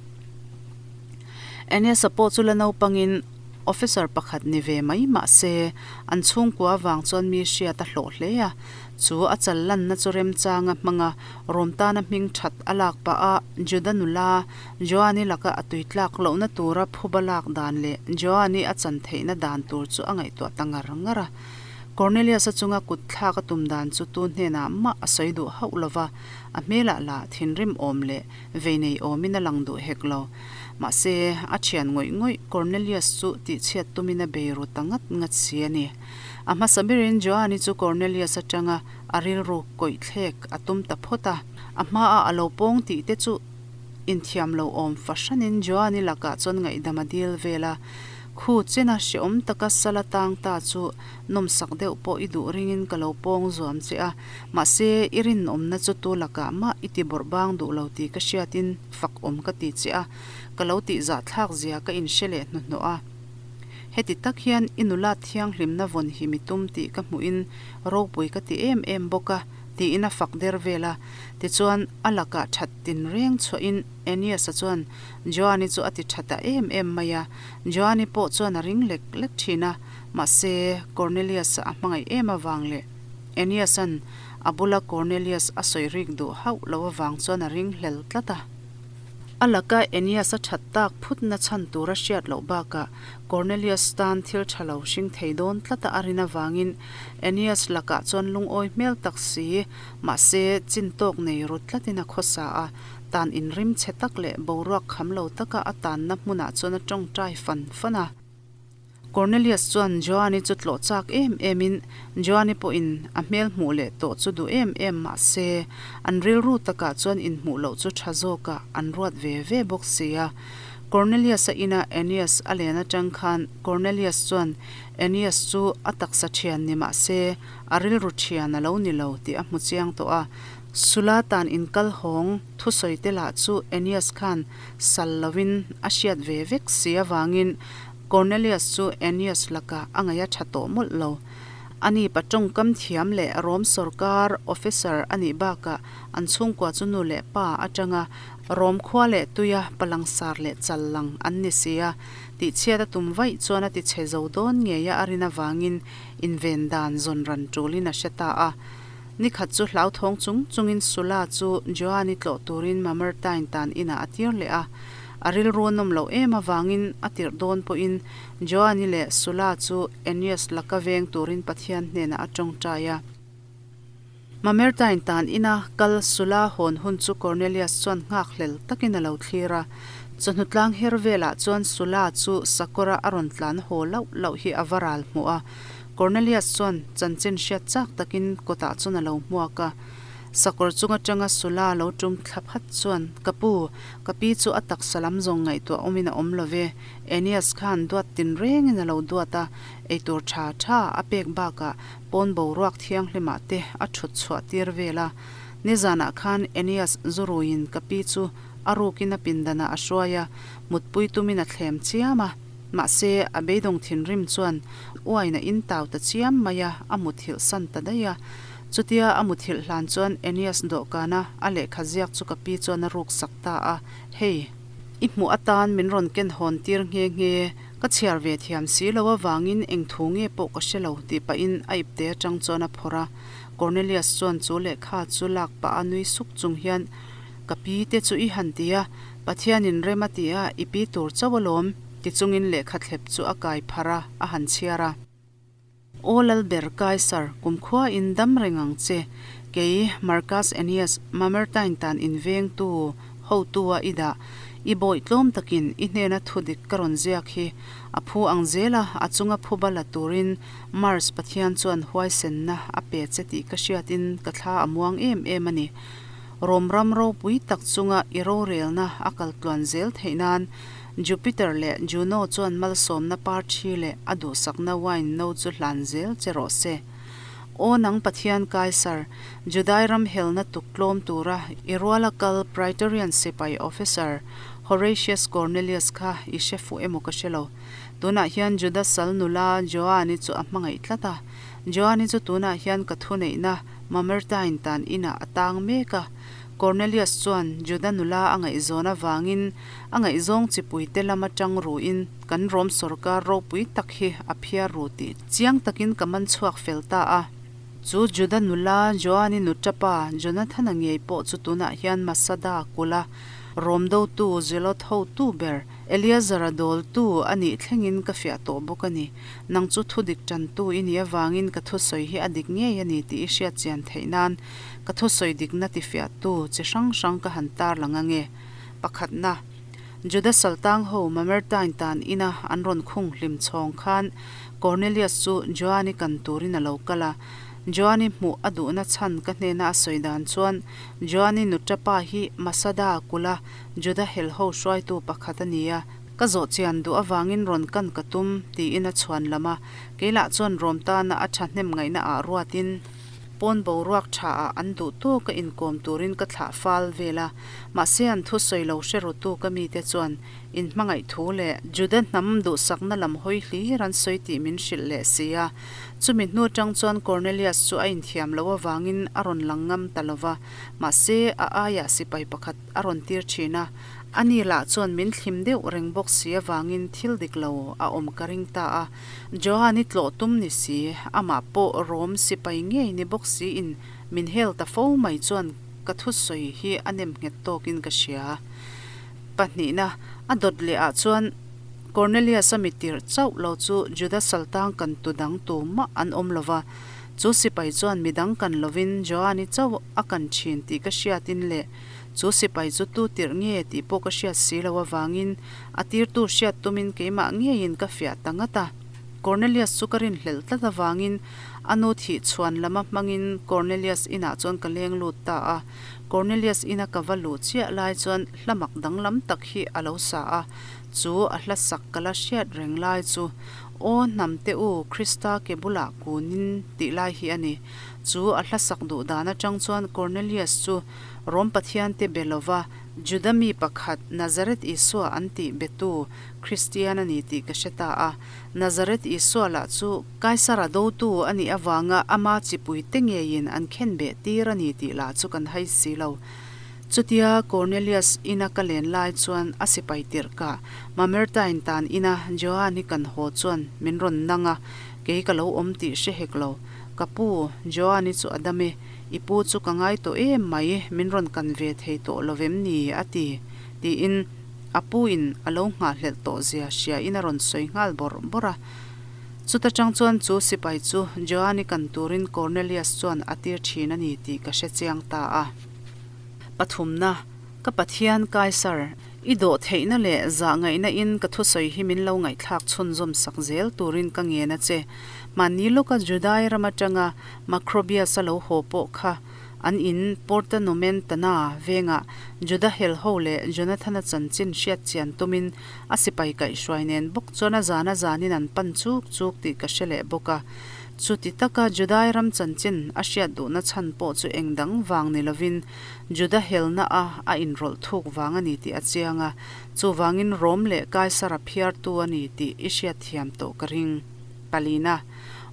Aeneas-a pawh chu la naupangin Officer pakhat ni ve mai mah se, an chhungkua avang chuan mi hriat a hlawh hle a. Chu a chal lanna chu remchanga hmanga Rom tana hming that a lak pah a, Juda nula Joani laka a tui tlak lohna tura phuba lak dan leh Joani a chan theihna dan tur chu a ngaihtuah ta ngar ngar a. Cornelius-a chunga kut thlak a tum dan chu tu hnenah mah a sawi duh hauh lo va, a hmelah lah thinrim awm leh vei nei awmin a lang duh hek lo. Mahse, a thian ngawih ngawih Cornelius chu tihchhiat tumin a bei ru ta ngat ngat si a ni. A hmasa berin Joani chu Cornelius atanga a rilru kawih thlek a tum ta phawt a. A hmaah a lo pawng tih te chu inthiam lo awm fahranin Joani lakah chuan ngaihdam a dil vel a. Khu chena hrehawm taka sala tang ta chu nawmsak deuh pawh i duh ringin ka lo pawng zuam che a. Mahse, i rinawmna chu tu lakah mah i ti bawrh bang duh lo tih ka hriatin fak awm ka ti che a, ka lo tih zahthlak zia ka inhre leh hnuhnawh a. Heti tak hian i nula thianghlimna vawn hi mi tum tih ka hmuhin ropui ka ti em em bawk a, tiin a fak der vel a. Tichuan, a lakah that tinreng chhuahin Aeneas-a chuan Joani chu a ti tha ta em em mai a. Joani pawh chuan a ring lek lek thin a, mahse, Cornelius-a a hmangaih em avang leh Aeneas-a'n a bula Cornelius a sawi rik duh hauh lo avang chuan a ring hlel tlat a. A laka Aeneas-a that tak phutna chhan tur a hriat loh bakah Cornelius tan thil tha lo hring thei dawn tlata a rin avangin Aeneas lakah chuan lungawi hmel tak si, mahse chin tawk nei ru tlatin a khawsa a, tan inrim chhe tak leh boruak kham lo taka a tanna hmunah chuan a tawngtai fan fan a. Cornelius chuan Joani chu tlawh chak em em in Joani pawhin a hmel hmuh leh tawh chu duh em em mah se, an rilru takah chuan inhmuh loh chu tha zawkah an ruat ve ve bawk si a. Cornelius-a ina Aeneas a len atang khan Cornelius chuan Aeneas chu a taksa thian ni mah se, a rilru thian a lo ni lo tih a hmu chiang tawh a. Sula tan inkal hawng thusawi te lah chu Aeneas khan sal lovin a hriat ve vek si avangin Cornelius chu Aeneas lakah a ngaih a tha tawh mawlh lo. Ani pa tawngkam thiam leh Rom sorkar officer a nih bakah an chhungkua chu nu leh pa atanga Rom khua leh tuia palangsar leh chal lang an ni si a, tihchhiat a tum vaih chuan a ti chhe zo dawn ngei a a rin avangin inven dan zawn ran tulin a hre ta a. Nikhat chu hlauthawng chung chungin Sula chu Joani tlawh turin Mamertine tan inah a tir leh a. A rilru a nawm loh em avangin a tirh dawn pawhin Joani leh Sula chu Aeneas laka veng turin Pathian hnenah a tawngtai a. Mamertine tan ina kal Sula hawn hun chu Cornelius chuan nghakhlel takin a lo thlir a. Chawhnu tlang her velah chuan Sula chu sakawra a rawn tlan haw lauh lauh hi a va ral hmuh a. Cornelius chuan chanchin hriat chak takin kawtah chuan a lo hmuak a. Sakawr chung atanga Sula lo tum thla phat chuan, Ka pu, ka pi chu a taksa lam zawng ngaihtuah awmin a awm lo ve. Aeneas khan duat tinrengin a lo duat a, eitur tha tha a pek bakah pawn boruak thianghlimah te a thut chhuah tir vel a. Nizanah khan Aeneas zuruiin ka pi chu a rukin a pindanah a hruai a, mutpui tumin a thlem chiam a. Mahse, a beidawng thinrim chuan uain a intau ta chiam mai a, a muthilh san ta daih a. Chutia a muthilh hlan chuan Aeneas dawhkana a lehkha ziak chu ka pi chuan a ruk sak ta a, Hei, i hmuh atan min rawn ken hawn tir nghe nghe, ka chhiar ve thiam si lo avangin eng thu nge pawh ka hre lo tih pahin a ipte atang chuan a phawrh a. Cornelius chuan chu lehkha chu lak pah a nui suk chung hian, Ka pi te chu i han ti a, Pathianin rem a ti a, i pi tur chauh alawm, ti chungin lehkha thlep chu a kai pharh a, a han chhiar a. Aw Lalber Kaisar, kumkhuain dam reng ang che. Kei, Marcus Aeneas, Mamertine tan invengtu, hotu-a i dah. I bawih tlawm takin i hnena thudik ka rawn ziak hi a phu ang zela a chunga phuba la turin Mars Pathian chuan huaisenna a pe che tih ka hriatin ka thla a muang em em a ni. Rom ram ropui tak chunga i rorelna a kal tluan zel theih nan Jupiter leh Juno chuan malsawmna par thi leh a duhsakna wine no chu hlan zel che rawh se. Aw nang Pathian Kaisar, Judai ram helna tuk tlawm tura i ruala kal Praetorian sipai officer Horatius Cornelius kha i hre fuh emaw ka hre lo. Tunah hian Juda sal nula Joani chu a hmangaih tlat a. Joani chu tunah hian ka thuneihna Mamertine tan inah a tang mek a. Cornelius chuan Juda nula a ngaihzawn avangin a ngaihzawng chipuite lama tang ruin kan Rom sawrkar ropui tak hi a phiar ru tih chiang takin ka man chhuak fel ta a. Chu Juda nula Joani nutapa Jonathana ngei pawh chu tunah hian Masada kula Rom dotu Zelot hotu ber Eleazara dawltu a nih thlengin ka fiah tawh bawk a ni. Nang chu thudik tantu i nih avangin ka thusawi hi a dik ngei a ni tih i hriat chian theih nan ka thusawi dikna tifiahtu chi hrang hrang ka han tarlang ange. Pakhatna, Juda saltang ho Mamertine tan ina an rawn khung hlim chhawng khan Cornelius chu Joani kan turin a lo kal a. Joani hmuh a duhna chhan ka hnena a sawi dan chuan Joani nutapa hi Masada kula Juda hel ho hruaitu pakhat a ni a, ka zawh chian duh avangin rawn kan ka tum tiin a chhuan lam a. Keilah chuan Rom tana a thahnem ngaihna ah ruatin Pawn boruak tha ah an duh tawk a inkawm turin ka thlah fal vel a, mahse an thusawi lo hre rutu ka mite chuan in hmangaih thu leh Juda hnam duhsakna lam hawi hlir an sawi tih min hrilh leh si a. Chumi hnu tang chuan Cornelius chu a inthiam loh avangin a rawn lang ngam ta lo va, mahse a aiah sipai pakhat a rawn tir thin a, ani lah chuan min thlim deuh reng bawk si avangin thil dik lo a awm ka ring ta a. Johan i tlawh tum ni si, amah pawh Rom sipai ngei ni bawk siin min hel ta fo mai chuan ka thusawi hi a nem nghet tawkin ka hria. Pahnihna, a dawt leh ah chuan Cornelius-a mi tirh chauh lo chu Juda saltang kan tu dang tu mah an awm lo va, chu sipai chuan mi dang kan lovin Johan-i chauh a kan thin tih ka hriatin leh chu sipai chu tu tirh nge tih pawh ka hriat si lo avangin A tirtu hriat tumin keimah ngeiin ka fiah ta ngat a. Cornelius chu ka rinhlelh tlat avangin a nu thih chhuan lama hmangin Cornelius inah chuan ka leng lut ta a. Cornelius ina ka va luh chiah lai chuan hla mak danglam tak hi a lo sa a, chu a hla sak ka la hriat reng lai chu, Aw hnam te u, Krista ke bulah kunin tih lai hi a ni. Chu a hla sak duh dan atang chuan Cornelius chu Rom Pathian te be lova Juda mi pakhat Nazareth Isua an tih betu Kristian a ni tih ka hre ta a. Nazareth Isua lah chu Kaisara dotu a nih avanga ama chipuite ngeiin an khen beh tir a ni tih lah chu kan hai si lo. Chutia Cornelius ina ka len lai chuan a sipai tirh kah Mamertine tan ina Johan hi kan haw chuan min rawn nang a, kei ka lo awm tih hre hek lo. Ka pu, Johan hi chu a dam e. I pu chu ka ngai tawh em mai, min rawn kan ve thei tawh lo vem ni? a ti, tiin a pu in a lo nghahhlelh tawh zia hria in a rawn sawi nghal bawrh bawrh a. Chuta tang chuan chu sipai chu Joani kan turin Cornelius chuan a tir thin a ni tih ka hre chiang ta a. Pathumna, Ka Pathian Kaisar, I dawh theihna leh zah ngaihna in ka thusawi hi min lo ngaihthlak chhunzawm sak zel turin ka ngen a che. Mahni lawka Judai ram atanga Macrobius-a lo haw pawh kha an in Porta Nomentana vengah Juda hel ho leh Jonathana chanchin hriat chian tumin a sipai kaihhruai nen bawk chuan a zan a zanin an pan chuk chuk tih ka hre leh bawk a. Chuti taka Judai ram chanchin a hriat duhna chhan pawh chu eng dang vang ni lovin Juda helna a a inrawlh thuk vang a ni tih a chiang a, chuvangin Rom leh Kaisara phiartu a ni tih i hriatthiam tawh ka ring. Palina,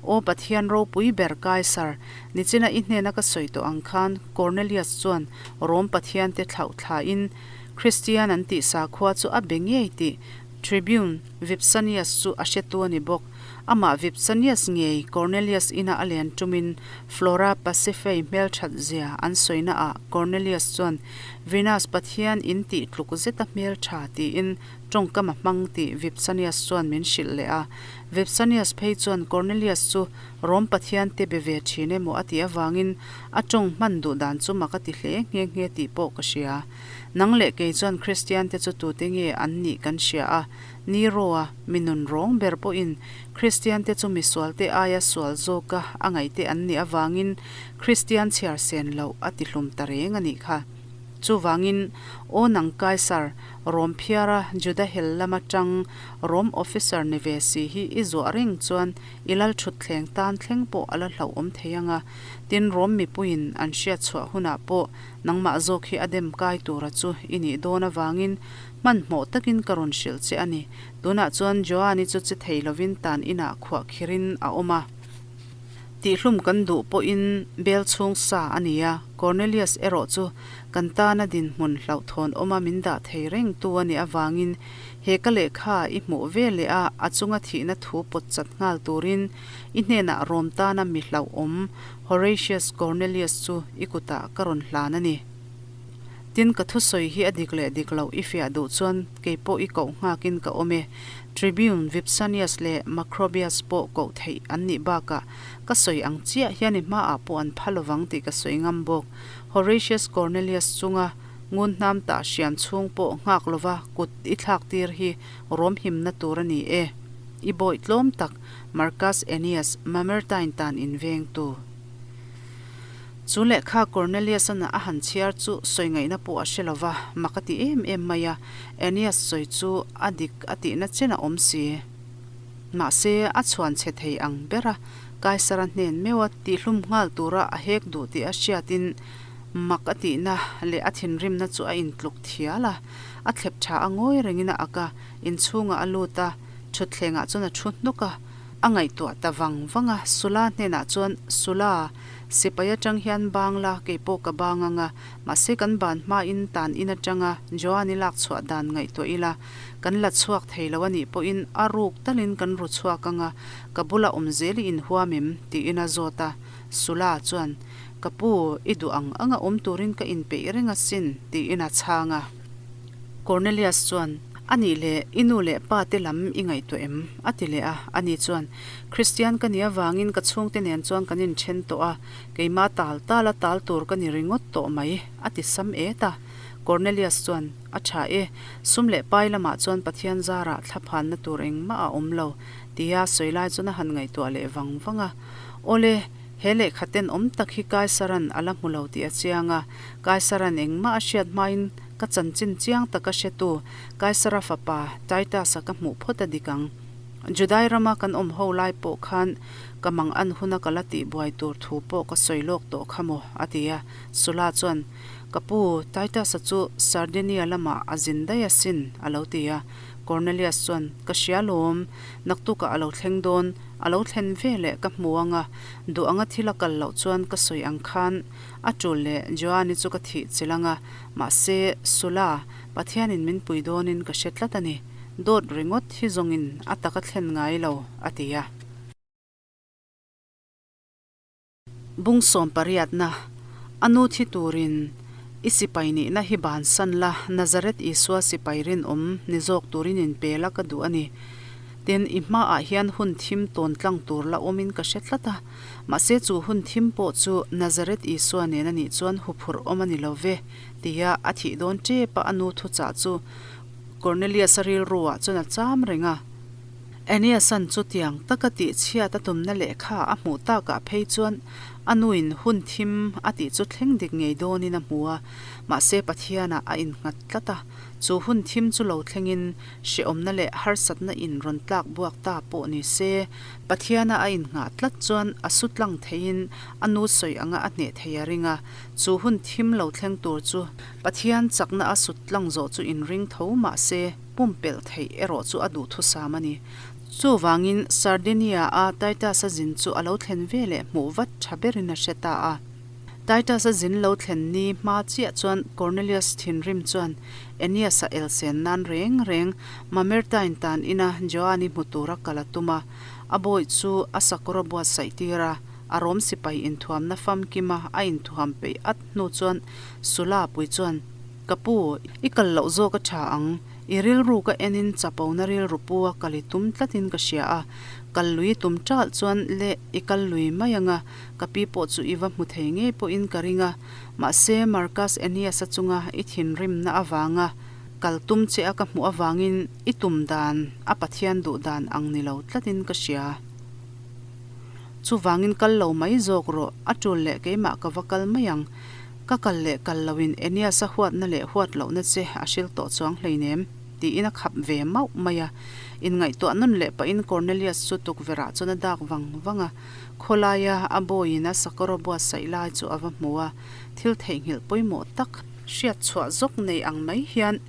Aw Pathian ropui ber Kaisar, nichina i hnena ka sawi tawh ang khan Cornelius chuan Rom Pathiante thlauh thlain Kristian an tih sakhua chu a be ngei tih Tribune Vipsanius chu a hretu a ni bawk. Amah Vipsanius ngei Cornelius ina a len tumin Flora Pasiphae hmelthat zia an sawina ah Cornelius chuan Venus pathian in tih tluk zeta hmeltha tiin tawngkam a hmang tih Vipsanius chuan min hrilh leh a. Vipsanius phei chuan Cornelius chu Rom pathian te be ve thin emaw a tih avangin a tawng hman duh dan chu mak a ti hle nghe nghe tih pawh ka hria. Nang leh kei chuan Kristian te chu tute nge an nih kan hria a, Nero-a mi nun rawng ber pawhin Kristiante chu misualte aia sual zawka a ngaihte an nih avangin Kristian chhiar sen loh a ti hlum ta reng a nih kha. Chuvangin, Aw nang Kaisar, Rom phiara Juda hel lama tang Rom officer ni ve si hi i zuah reng chuan i lal thutthleng tan thleng pawh a la hlauhawm thei ang a, tin Rom mipuiin an hriat chhuah hunah pawh nangmah zawk hi a dem kai tura chu i nih dawn avangin Hmanhmawh takin ka rawn hrilh che a ni. Tunah chuan Joan-i chu che thei lovin tan inah khuah khirin a awm a. Tihhlum kan duh pawhin bel chhung sa a ni a, Cornelius erawh chu kan tana dinhmun hlauhthawn awma min dah thei reng tu a nih avangin he ka lehkha i hmuh ve leh a, a chunga thihna thu pawt chat nghal turin i hnenah Rom tana mi hlauhawm Horatius Cornelius chu i kutah ka rawn hlan a ni. Tin, ka thusawi hi a dik leh dik loh i fiah duh chuan kei pawh i koh nghakin ka awm e. Tribune, Vipsanius leh Macrobius pawh koh theih an nih bakah ka sawi ang chiah hian i hmaah pawh an pha lovang tih ka sawi ngam bawk. Horatius Cornelius chunga ngun hnam tah hriam chhung pawh nghak lova kut i thlak tir hi rawm himna tur a ni e. I bawih tlawm tak Marcus Ennius Mamertine tan invengtu. Chu lehkha Cornelius-a'n a han chhiar chu sawi ngaihna pawh a hre lo va, mak a ti em em mai a, Aeneas sawi chu a dik a tihna chen a awm si. Mahse, a chhuan chhe thei ang ber a, Kaisara hnen meuha tihlum nghal tura a hek duh tih a hriatin mak a tihna leh a thinrimna chu a intluk thial a, a thlep tha a ngawi rengin a ak a, inchhungah a lut a, thutthlengah chuan a thu hnuk a. A ngaihtuah ta vang vang a, Sula hnenah chuan, Sula, sipai atang hian bang la, kei pawh ka bang ang a, mahse kan ban hmain tan in atanga Joani lak chhuah dan ngaihtuah ila, kan la chhuak thei lo a nih pawhin a ruk talin kan ru chhuak ang a, ka bula awm zel i inhuam em? tiin a zawt a. Sula chuan, Ka pu, i duh ang anga awm turin ka inpeih reng asin, tiin a chhang a. Cornelius chuan, A nih leh, i nu leh pa te lam i ngaihtuah em? a ti leh a. Ani chuan, Kristian ka nih avangin ka chhungte nen chuan kan inthen tawh a, keimah tal tal a tal tur ka ni ringawt tawh mai, a ti sam et a. Cornelius chuan, A tha e, sum leh pai lamah chuan Pathian zarah thlaphanna tur engmah a awm lo, tia sawi lai chuan a han ngaihtuah leh vang vang a. Awle, he lehkha tenawm tak hi Kaisaran a la hmu lo tih a chiang a, Kaisaran engmah a hriat hmain Ka chanchin chiang taka hretu Kaisara fapa Titus-a ka hmuh phawt a dik ang. Judai rama kan awm ho lai pawh khan ka mang an huna ka la tih buai tur thu pawh ka sawi lawk tawh kha maw? a ti a. Sula chuan, Ka pu, Titus-a chu Sardinia lamah a zin daih asin, a lo ti a. Cornelius chuan, Ka hria lawm, naktukah a lo thleng dawn, a lo thlen ve leh ka hmu ang a, duh anga thil a kal loh chuan ka sawi ang khan a tul leh Joani chu ka thih chilh ang a, Mahse, Sula, Pathianin min pui dawnin ka hre tlat a ni. Dawt ringawt hi zawngin a tak a thlen ngai lo, a ti a. Bung sawm pariatna, A nu thi turin i sipai nihna hi bansan la, Nazareth Isua sipai rinawm ni zawk turin inpe la ka duh a ni. Tin, i hmaah hian hun thim tawn tlang tur la awmin ka hre tlat a. Mahse chu hun thim pawh chu Nazareth Isua nen a nih chuan huphurh awm a ni lo ve, tia a thih dawn tep a a nu thuchah chu Cornelius-a rilru-ah chuan a cham reng a. Aeneas-a'n chutiang taka tihchhiat a tumna lehkha a hmuh takah phei chuan a nuin hun thim a tih chu thleng dik ngei dawnin a hmu a, mahse Pathianah a innghat tlat a, chu hun thim chu lo thlengin hrehawmna leh harsatna in rawn tlak buak ta pawh ni se, Pathiana a innghah tlat chuan a su tlang theiin a nu sawi anga a hneh thei a ring a, chu hun thim lo thleng tur chu Pathian chakna a sut tlang zawh chu inring tho mah se pumpelh theih erawh chu a duhthusam a ni. Chuvangin Sardinia-a Titus-a zin chu a lo thlen ve leh hmuh vat tha berin a hre ta a. Titus-a zin lo thlen ni hma chiah chuan Cornelius thinrim chuan Aeneas-a elsen nan reng reng Mamertine tan ina Joan-i hmu tura kal a tum a, a bawih chu a sakawr a buatsaih tir a. A rawm sipai inthuamna famkima a inthuam peih at hnu chuan Sula pui chuan, Ka pu, i kal loh zawk a tha ang. I rilru ka enin chapona rilru pu a kal i tum tlatin ka hria a. Kal lui i tum ṭalh chuan le i kal lui mai ang a, ka pi pawh chu i va hmu thei ngei pawhin ka ring a. Mahse, Marcus Aeneas-a chunga i thinrimna avanga kal tum che a ka hmuh avangin i tum dan a Pathian duh dan ang ni lo tlatin ka hria. Chuvangin kal lo mai zawk rawh, a tul leh keimah ka va kal mai ang. Ka kal leh kal loin Aeneas-a huatna leh huat lohna che a hril tawh chuang hleinem, tiin a khap ve mauh mai a. Inngaihtuah nawn leh pahin Cornelius chu tukverhah chuan a dak vang vang a. Khawlaia a bawiin a sakawr a buatsaih lai chu a va hmu a, thil theihnghilh pawimawh tak hriat chhuah zawk nei ang mai hian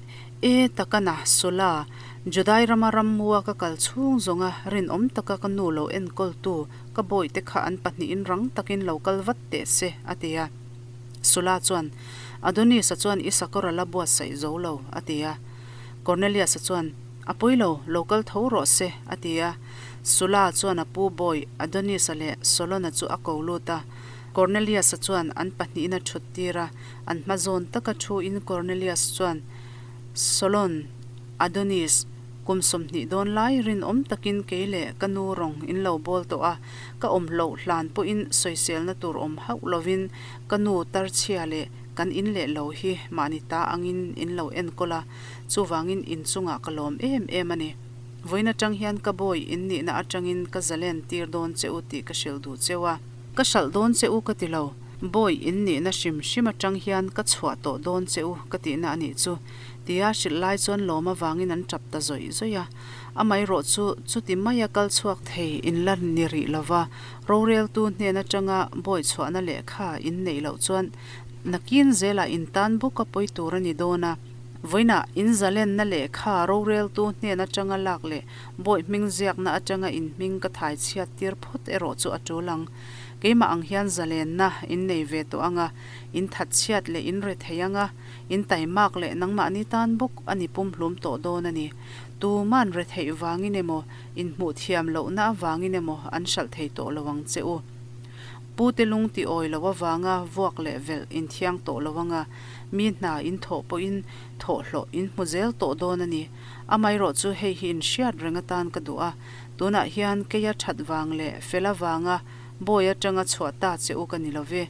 E takana, Sula, Judai rama rammua ka kal chhung zawnga rinawm taka ka nu lo enkawltu ka bawihte kha an pahnihin rang takin lo kal vat teh se, a ti a. Sula chuan, Adonis-a chuan i sakawr a la buatsaih zo lo, a ti a. Cornelius-a chuan, A pawi lo, lo kal tho rawh se, a ti a. Sula chuan a pu bawih Adonis-a leh Solon-a chu a ko lut a. Cornelius-a chuan an pahnihin a thut tir a. An hma zawn taka thuin Cornelius chuan, Solon, Adonis, kum 20 dawn lai rinawm takin kei leh ka nu rawng in lo bawl tawh a, ka awm hloh hlan pawhin sawiselna tur awm hauh lovin ka nu tarchhia leh kan in leh lo hi mahni ta angin in lo enkawl a, chuvangin in chungah ka lawm em em a ni. Vawiin atang hian ka bawi in nihna atangin ka zalen tir dawn che u tih ka hrilh duh cheu a. Ka hralh dawn che u ka ti lo, bawi in nihna hrim hrim atang hian ka chhuah tawh dawn che u ka tihna a nih chu, tia hrilh lai chuan lawm avangin an tap ta zawih zawih a. Amaherawh chu chuti maia kal chhuak thei in la ni rih lova, roreltu hnen atanga bawi chhuahna lehkha in neih loh chuan nakin zelah in tan bawk a pawi tur a ni dawn a. Vawiinah in zalenna lehkha roreltu hnen atanga lak leh Bawi hming ziakna atanga in hming ka thai chhiat tir phawt erawh chu a tul ang. Keimah ang hian zalenna in nei ve tawh ang a, in that chhiat leh in re thei ang a, in taimak leh nangmahni tan bawk a ni pumhlum tawh dawn a ni. Tuman re theih vangin emaw, in hmuh thiam lohna avangin emaw an hralh thei tawh lo ang che u. Pute lung ti awi lo avanga vuak leh velh in thiang tawh lo ang a, mi hna in thawh pawhin thawhhlawh in hmu zel tawh dawn a ni. Amaherawh chu hei hi inhriat reng atan ka duh a, tunah hian keia that vang leh fel avanga bawi atanga chhuah ta che u ka ni lo ve.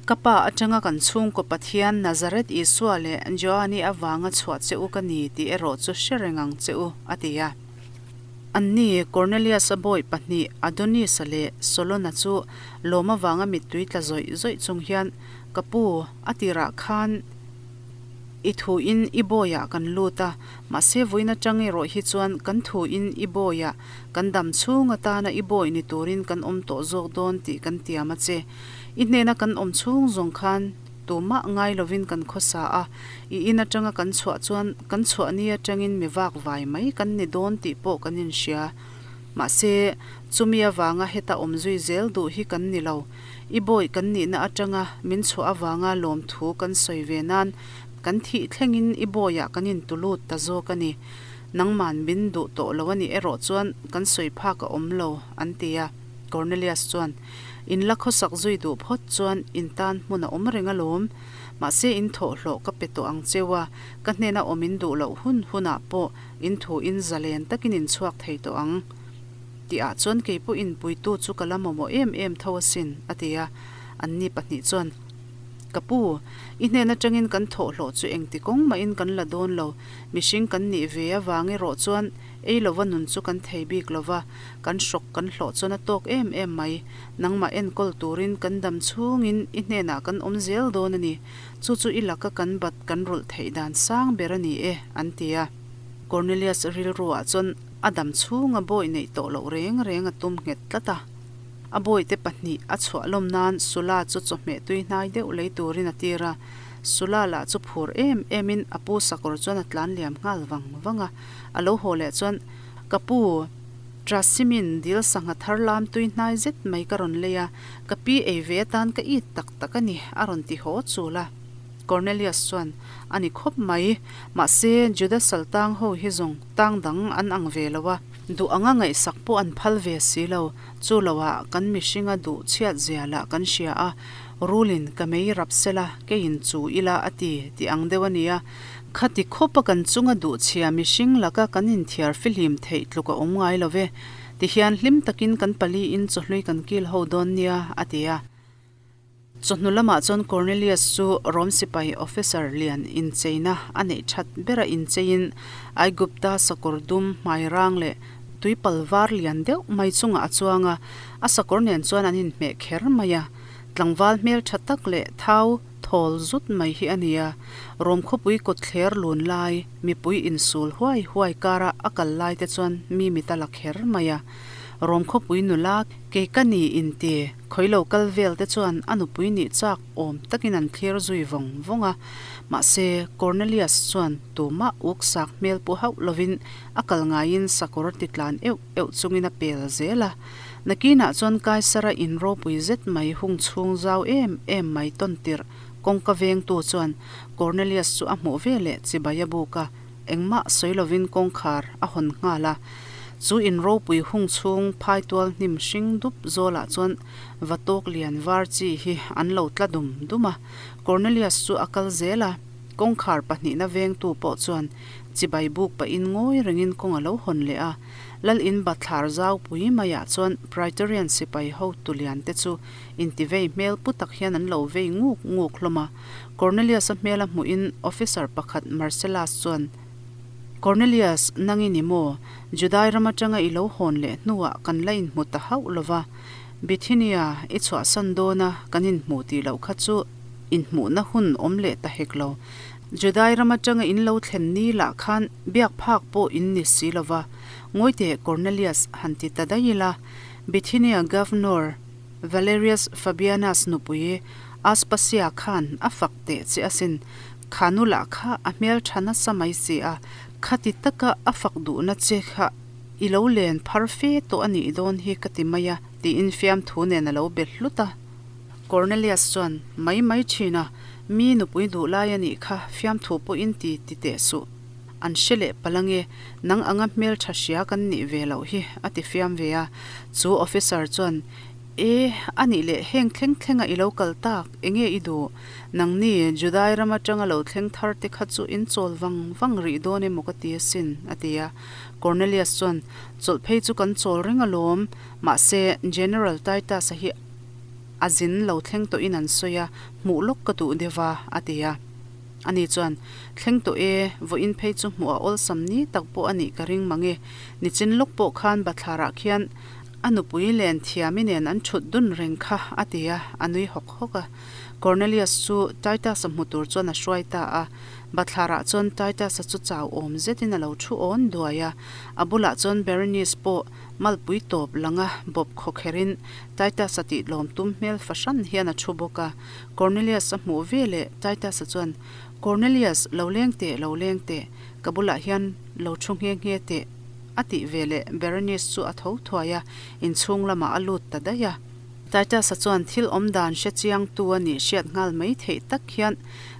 Ka pa atanga kan chhungkaw Pathian Nazareth Isua leh Joani avanga chhuah che u ka ni tih erawh chu hre reng ang che u, a ti a. Anni, Cornelius-a bawi pahnih Adonis-a leh Solon-a chu lawm avanga mittui tla zawih zawih chung hian, Ka pu, a tirah khan, I thuin i bawiah kan lut a, mahse vawiin atang erawh hi chuan kan thuin i bawiah kan dam chhung atana i bawi ni turin kan awm tawh zawk dawn tih kan tiam a che. I hnena kan awm chhung zawng khan tumah ngai lovin kan khawsa a, i in atanga kan chhuah chuan kan chhuah ni atangin mi vak vai mai kan ni dawn tih pawh kan inhria. Mahse, chumi avanga heta awm zui zel duh hi kan ni lo. I bawi kan nihna atanga min chhuah avanga lawmthu kan sawi ve nan kan thih thlengin i bawiah kan intulut ta zawk a ni. Nangman min duh tawh lo a nih erawh chuan kan sawi phak a awm lo, an ti a. Cornelius chuan, In la khawsak zui duh phawt chuan in tan hmun a awm reng alawm. Mahse in thawhhlawh ka pe tawh ang cheu a, ka hnena awm in duh loh hun hunah pawh in thu in zalen takin in chhuak thei tawh ang. Tihah chuan kei pawhin puitu chu ka la mamawh em em tho asin, a ti a. Anni pahnih chuan, Ka pu, i hnen atangin kan thawhhlawh chu engti kawng mahin kan la dawn lo. Mihring kan nih ve avang erawh chuan ei lova nun chu kan thei bik lo va, kan hrawk kan hlawh chuan a tawk em em mai. Nangmah enkawl turin kan dam chhungin i hnenah kan awm zel dawn a ni. Chu chu i laka kan bat kan rulh theih dan sang ber a ni e, an ti a. Cornelius rilruah chuan a dam chhunga bawi neih tawh loh reng reng a tum nghet tlat a. A bawihte pahnih a chhuah lawm nan Sula chu chawhmeh tui hnai deuh lei turin a tir a. Sula lah chu phur em emin a pu sakawr chuan a tlan liam nghal vang vang a. A lo haw leh chuan, Ka pu, Trasimin dil sangha thar lam tui hnai zet mai ka rawn lei a, ka pi ei ve atan ka it tak tak a ni, a rawn ti haw chul a. Cornelius chuan, A ni khawp mai, mahse Juda saltang ho hi zawng tang dang an ang ve lo a, duh anga ngaihsak pawh an phal ve si lo, Chu loah kan mihringa duh chhiat zia lah kan hria a, rulin ka mei rap sela, keiin chu ila a ti tih ang deuh a nia. Khati khawpa kan chunga duh chhia mihring laka kan inthiar fihlim theih tluk a awm ngai lo ve. Tihian hlim takin kan paliin chawhlui kan kil ho dawn nia, a ti a. Chawhnu lamah chuan Cornelius chu Rom sipai officer lian incheina a neih that bera incheiin Aigupta sakawr dum hmai rang leh tuipal var lian deuh mai chungah a chuang a, a sakawr nen chuan an inhmeh kher mai a. Tlangval hmel tha tak leh thau thawl zut mai hi a ni a, Rom khawpui kawtthler lun lai, mipui insul huai huai kara a kal lai te chuan mi mit a la kher mai a. Rom khawpui nula kei ka ni inti. Khawi lo kal vel te chuan a nupui nih chak awm takin an thlir zui vawng vawng a. Mahse, Cornelius chuan tumah uk sak hmel pu hauh lovin a kal ngaiin sakawr ti tlan euh euh chungin a pel zel a. Nakinah chuan Kaisara in ropui zet mai hung chhung zau em em mai tawn tirh kawngka vengtu chuan Cornelius chu a hmuh veleh chibai a buk a. Engmah sawi lovin kawngkhar a hawn nghal a. Chu in ropui hung chhung phaitual hnim hring dup zawlah chuan vatawk lian var chi hi an lo tla dum dum a. Cornelius chu a kal zel a, kawngkhar pahnihna vengtu pawh chuan chibai buk pahin ngawi rengin kawng a lo hawn leh a. Lal in bathlar zau pui maiah chuan Praetorian sipai hotu lian te chu intivei hmel pu tak hian an lo vei nguk nguk hlawm a. Cornelius-a hmel a hmuhin officer pakhat Marcellus chuan, Cornelius, nang i ni maw? Judai ram atanga i lo hawn leh hnuah kan la inhmu ta hauh lo va. Bithynia i chhuahsan dawn a, kan inhmu tih loh kha chu inhmuhna hun awm leh ta hek lo. Judai ram atanga in lo thlen ni lah khan biak phak pawh in ni si lo va. Ngawi teh Cornelius han ti ta daih ila, Bithynia Governor, Valerius Fabianus nupui Aspasia khan a fak teh che asin, kha nu lah kha a hmel tha nasa mai si a, khati taka a fak duhna che kha i lo len phar fe tawh a nih dawn hi ka ti mai a, tiin fiamthu nen a lo be hlut a. Cornelius chuan, Mai mai thin a, mi nupui duh lai a nih kha fiamthu pawhin ti ti teh suh. An hre leh palh ange, nang anga hmeltha hria kan nih ve loh hi, a ti fiam ve a. Chu officer chuan, E, a nih leh heng thleng thlenga i lo kal tak, enge i duh? Nangni, Judai ram atanga lo thleng thar te kha chu in chawl vang vang rih dawn emaw ka ti asin, a ti a. Cornelius chuan, Chawlh phei chu kan chawl reng alawm, mahse, General Titus-a hi a zin lo thleng tawhin an sawi a, hmuh lawk ka duh deuh a, a ti a. Ani chuan, Thleng tawh e, vawiin phei chu hmuh a awlsam ni tak pawh a nih ka ring mang e. Nichin lawk pawh khan bathlarah khian a nupui len thiami nen an thut dun reng kha, a ti a, a nui hawk hawk a. Cornelius chu Titus-a hmu tur chuan a hruai ta a. Bathlarah chuan Titus-a chu chau awm zetin a lo thu awn duai a. A bulah chuan Berenice pawh malpui tawp langa bawp khawkherin Titus-a tihlawm tum hmel fahran hian a thu bawk a. Cornelius a hmuh ve leh Titus-a chuan, Cornelius, lo leng teh, lo leng teh, ka bulah hian lo thu nghe nghe teh, a tih ve leh Berenice chu a tho thuai a, inchhung lamah a lut ta daih a. Titus-a chuan thil awm dan hre chiangtu a nih hriat nghal mai theih tak hian,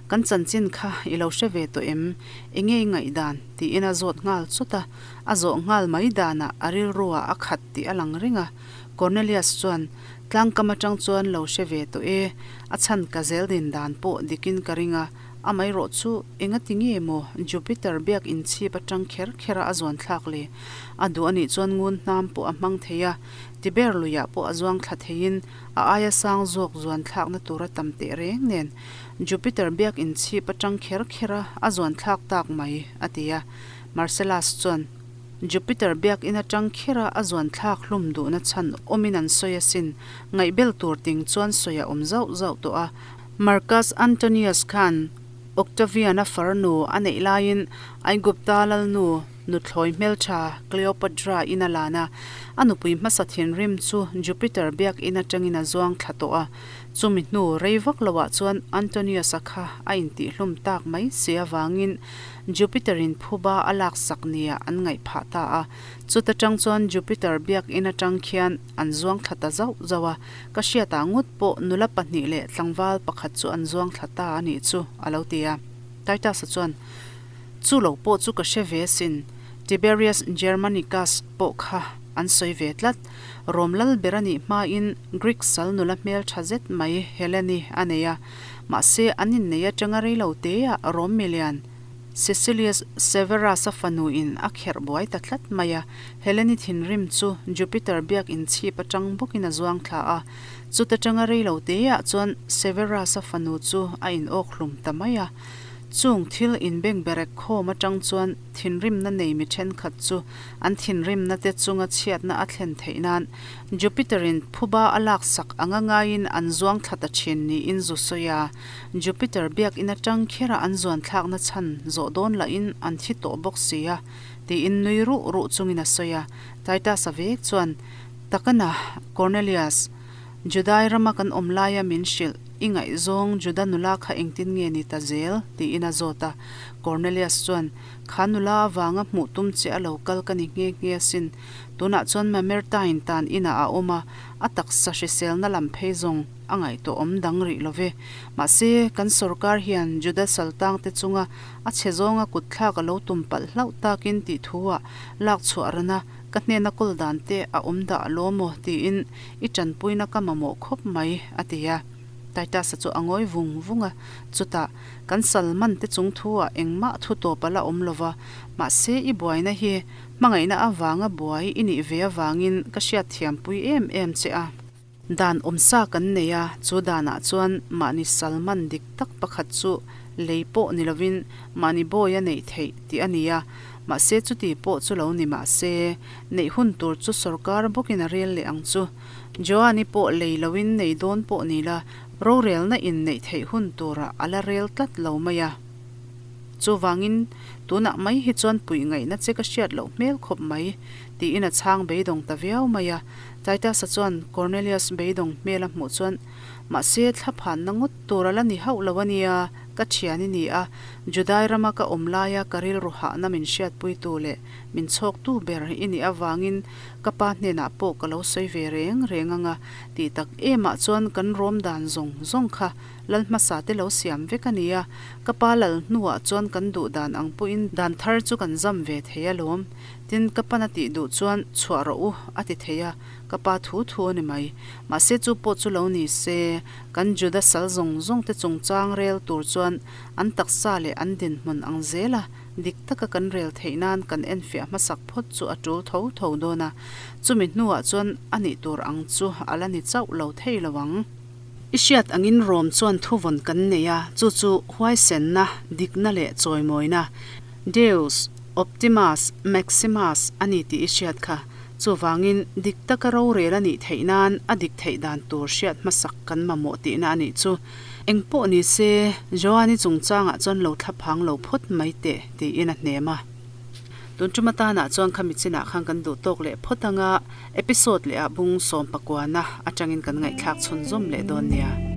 Kan chanchin kha i lo hre ve tawh em? Enge i ngaihdan? tiin a zawt nghal chawt a, a zawh nghal mai danah a rilruah a khat tih a lang reng a. Cornelius chuan. Tlangkam atang chuan lo hre ve tawh e, a chhan ka zel din dan pawh dikin ka ring a, amaherawh chu engati nge maw Jupiter biak inchhip atang kher kher a a zuan thlak le? A duh anih chuan ngun hnam pawh a hmang thei a, Tiber luiah pawh a zuang thla theiin a aia sang zawk zuan thlakna tur a tam teh reng nen Jupiter biak inchhip atang kher kher a a zuan thlak tak mai, a ti a. Marcellus chuan Jupiter biak in atang kher a a zuan thlak hlum duhna chhan awmin an sawi asin, ngaihbel tur ting chuan sawi a awm zauh zauh tawh a. Marcus Antonius khan Octavian-a farnu a neih laiin Aigupta lalnu nuthlawi hmeltha Cleopatra in a lan a, a nupui hmasa thinrim chu Jupiter biak in atangin a zuang thla tawh a. Chumi hnu rei vak loah chuan Antonius-a kha a intihhlum tak mai si avangin Jupiter-in phuba a laksak nia an ngaih phah ta a. Chuta tang chuan Jupiter biak in atang khian an zuang thla ta zauh zauh a, ka hriatah ngawt pawh nula pahnih leh tlangval pakhat chu an zuang thla ta a nih chu, a lo ti a. Titus-a chuan, Chu lo pawh chu ka hre ve sin, Tiberius Germanicus pawh kha an sawi ve tlat. Rom lal ber a nih hmain Greek sal nula hmel tha zet mai Helene a nei a, mahse an innei atanga rei lo teah Rom milian Cecilius Severus-a fanuin a kherh buai ta tlat mai a, Helene thinrim chu Jupiter biak inchhip atang bawkin a zuang thla a, chuta tanga rei lo teah chuan Severus-a fanu chu a inawk hlum ta mai a. Chung thil inbengberek khawm atang chuan thinrimna nei mi thenkhat chu an thinrimna te chunga chhiatna a thlen theih nan Jupiter-in phuba a laksak anga ngaiin an zuang thla ta thin niin zu sawi a. Jupiter biakinn atang khera an zuan thlakna chhan zawh dawn lahin an thi tawh bawk si a, tiin nui ruh ruh chungin a sawi a. Titus-a vek chuan, Takana, Cornelius, Judai rama kan awm laia min hrilh, i ngaihzawng Juda nula kha engtin nge ni ta zel? tiin a zawt a. Cornelius chuan, Kha nula avanga hmuh tum che a lo kal ka ni nghe nghe asin. Tunah chuan Mamertine tan inah a awm a, a taksa hriselna lam phei zawng a ngaihtuah awm dang rih lo ve. Mahse, kan sorkar hian Juda saltangte chunga a chhe zawnga kutthlak a lo tum palh hlauh takin tih thu-ah lak chhuah ran a, ka hnena kawl dan te a awm dah lo maw tiin i tanpuina ka mamawh khawp mai, a ti a. Titus-a chu a ngawi vung vung a, chutah, Kan Salman te chung thu-ah engmah thu tawp a la awm lo va, mahse i buaina hi hmangaihna avanga buai i nih ve avangin ka hriatthiampui em em che a. Dan awmsa kan nei a, chu danah chuan mahni Salman dik tak pakhat chu lei pawh ni lovin mahni bawi a neih theih tih a ni a, mahse chuti pawh chu lo ni mahse, neih hun tur chu sorkar bawkin a rel leh ang chu. Joani pawh lei loin nei dawn pawh ni la, rorelna in neih theih hun turah a la rel tlat lo mai a. Chuvangin, tunah mai hi chuan puih ngaihna che ka hriat loh hmel khawp mai, tiin a chhang beidawng ta viau mai a. Titus-a chuan Cornelius beidawng hmel a hmuh chuan, Mahse, thlaphanna ngawt tur a la ni hauh lo a nia, ka thian i ni a, Judai rama ka awm laia ka rilru hahna min hriatpuitu leh min chhawktu ber i nih avangin ka pa hnenah pawh ka lo sawi ve reng reng ang a, tih tak emah chuan kan rawm dan zawng zawng kha lal hmasa te lo siam vek a ni a, ka pa lal hnuah chuan kan duh dan ang pawhin dan thar chu kan zam ve thei alawm. Tin, ka pan a tih duh chuan chhuah rawh u a ti thei a, ka pa thu thu a ni mai. Mahse chu pawh chu lo ni se, kan Juda sal zawng zawng te chungchang rel tur chuan an taksa leh an dinhmun ang zel a, dik taka kan rel theih nan kan enfiah hmasak phawt chu a tul tho tho dawn a, chumi hnuah chuan a nih tur ang chu a la ni chauh lo thei lo ang. I hriat angin Rom chuan thuvawn kan nei a, chu chu huaisenna, dikna leh chawimawina, Deus, Optimus, Maximus, a ni tih i hriat kha. Chuvangin, dik taka rorel a nih theih nan a dik theih dan tur hriat hmasak kan mamawh tihna a nih chu. Eng pawh ni se, Joani chungchangah chuan lo thlaphang lo phawt mai teh, tiin a hnem a. Tun tum atanah chuan khami chinah khan kan duh tawk leh phawt anga episode leh ah bung sawmpakuana atangin kan ngaihthlak chhunzawm leh dawn nia.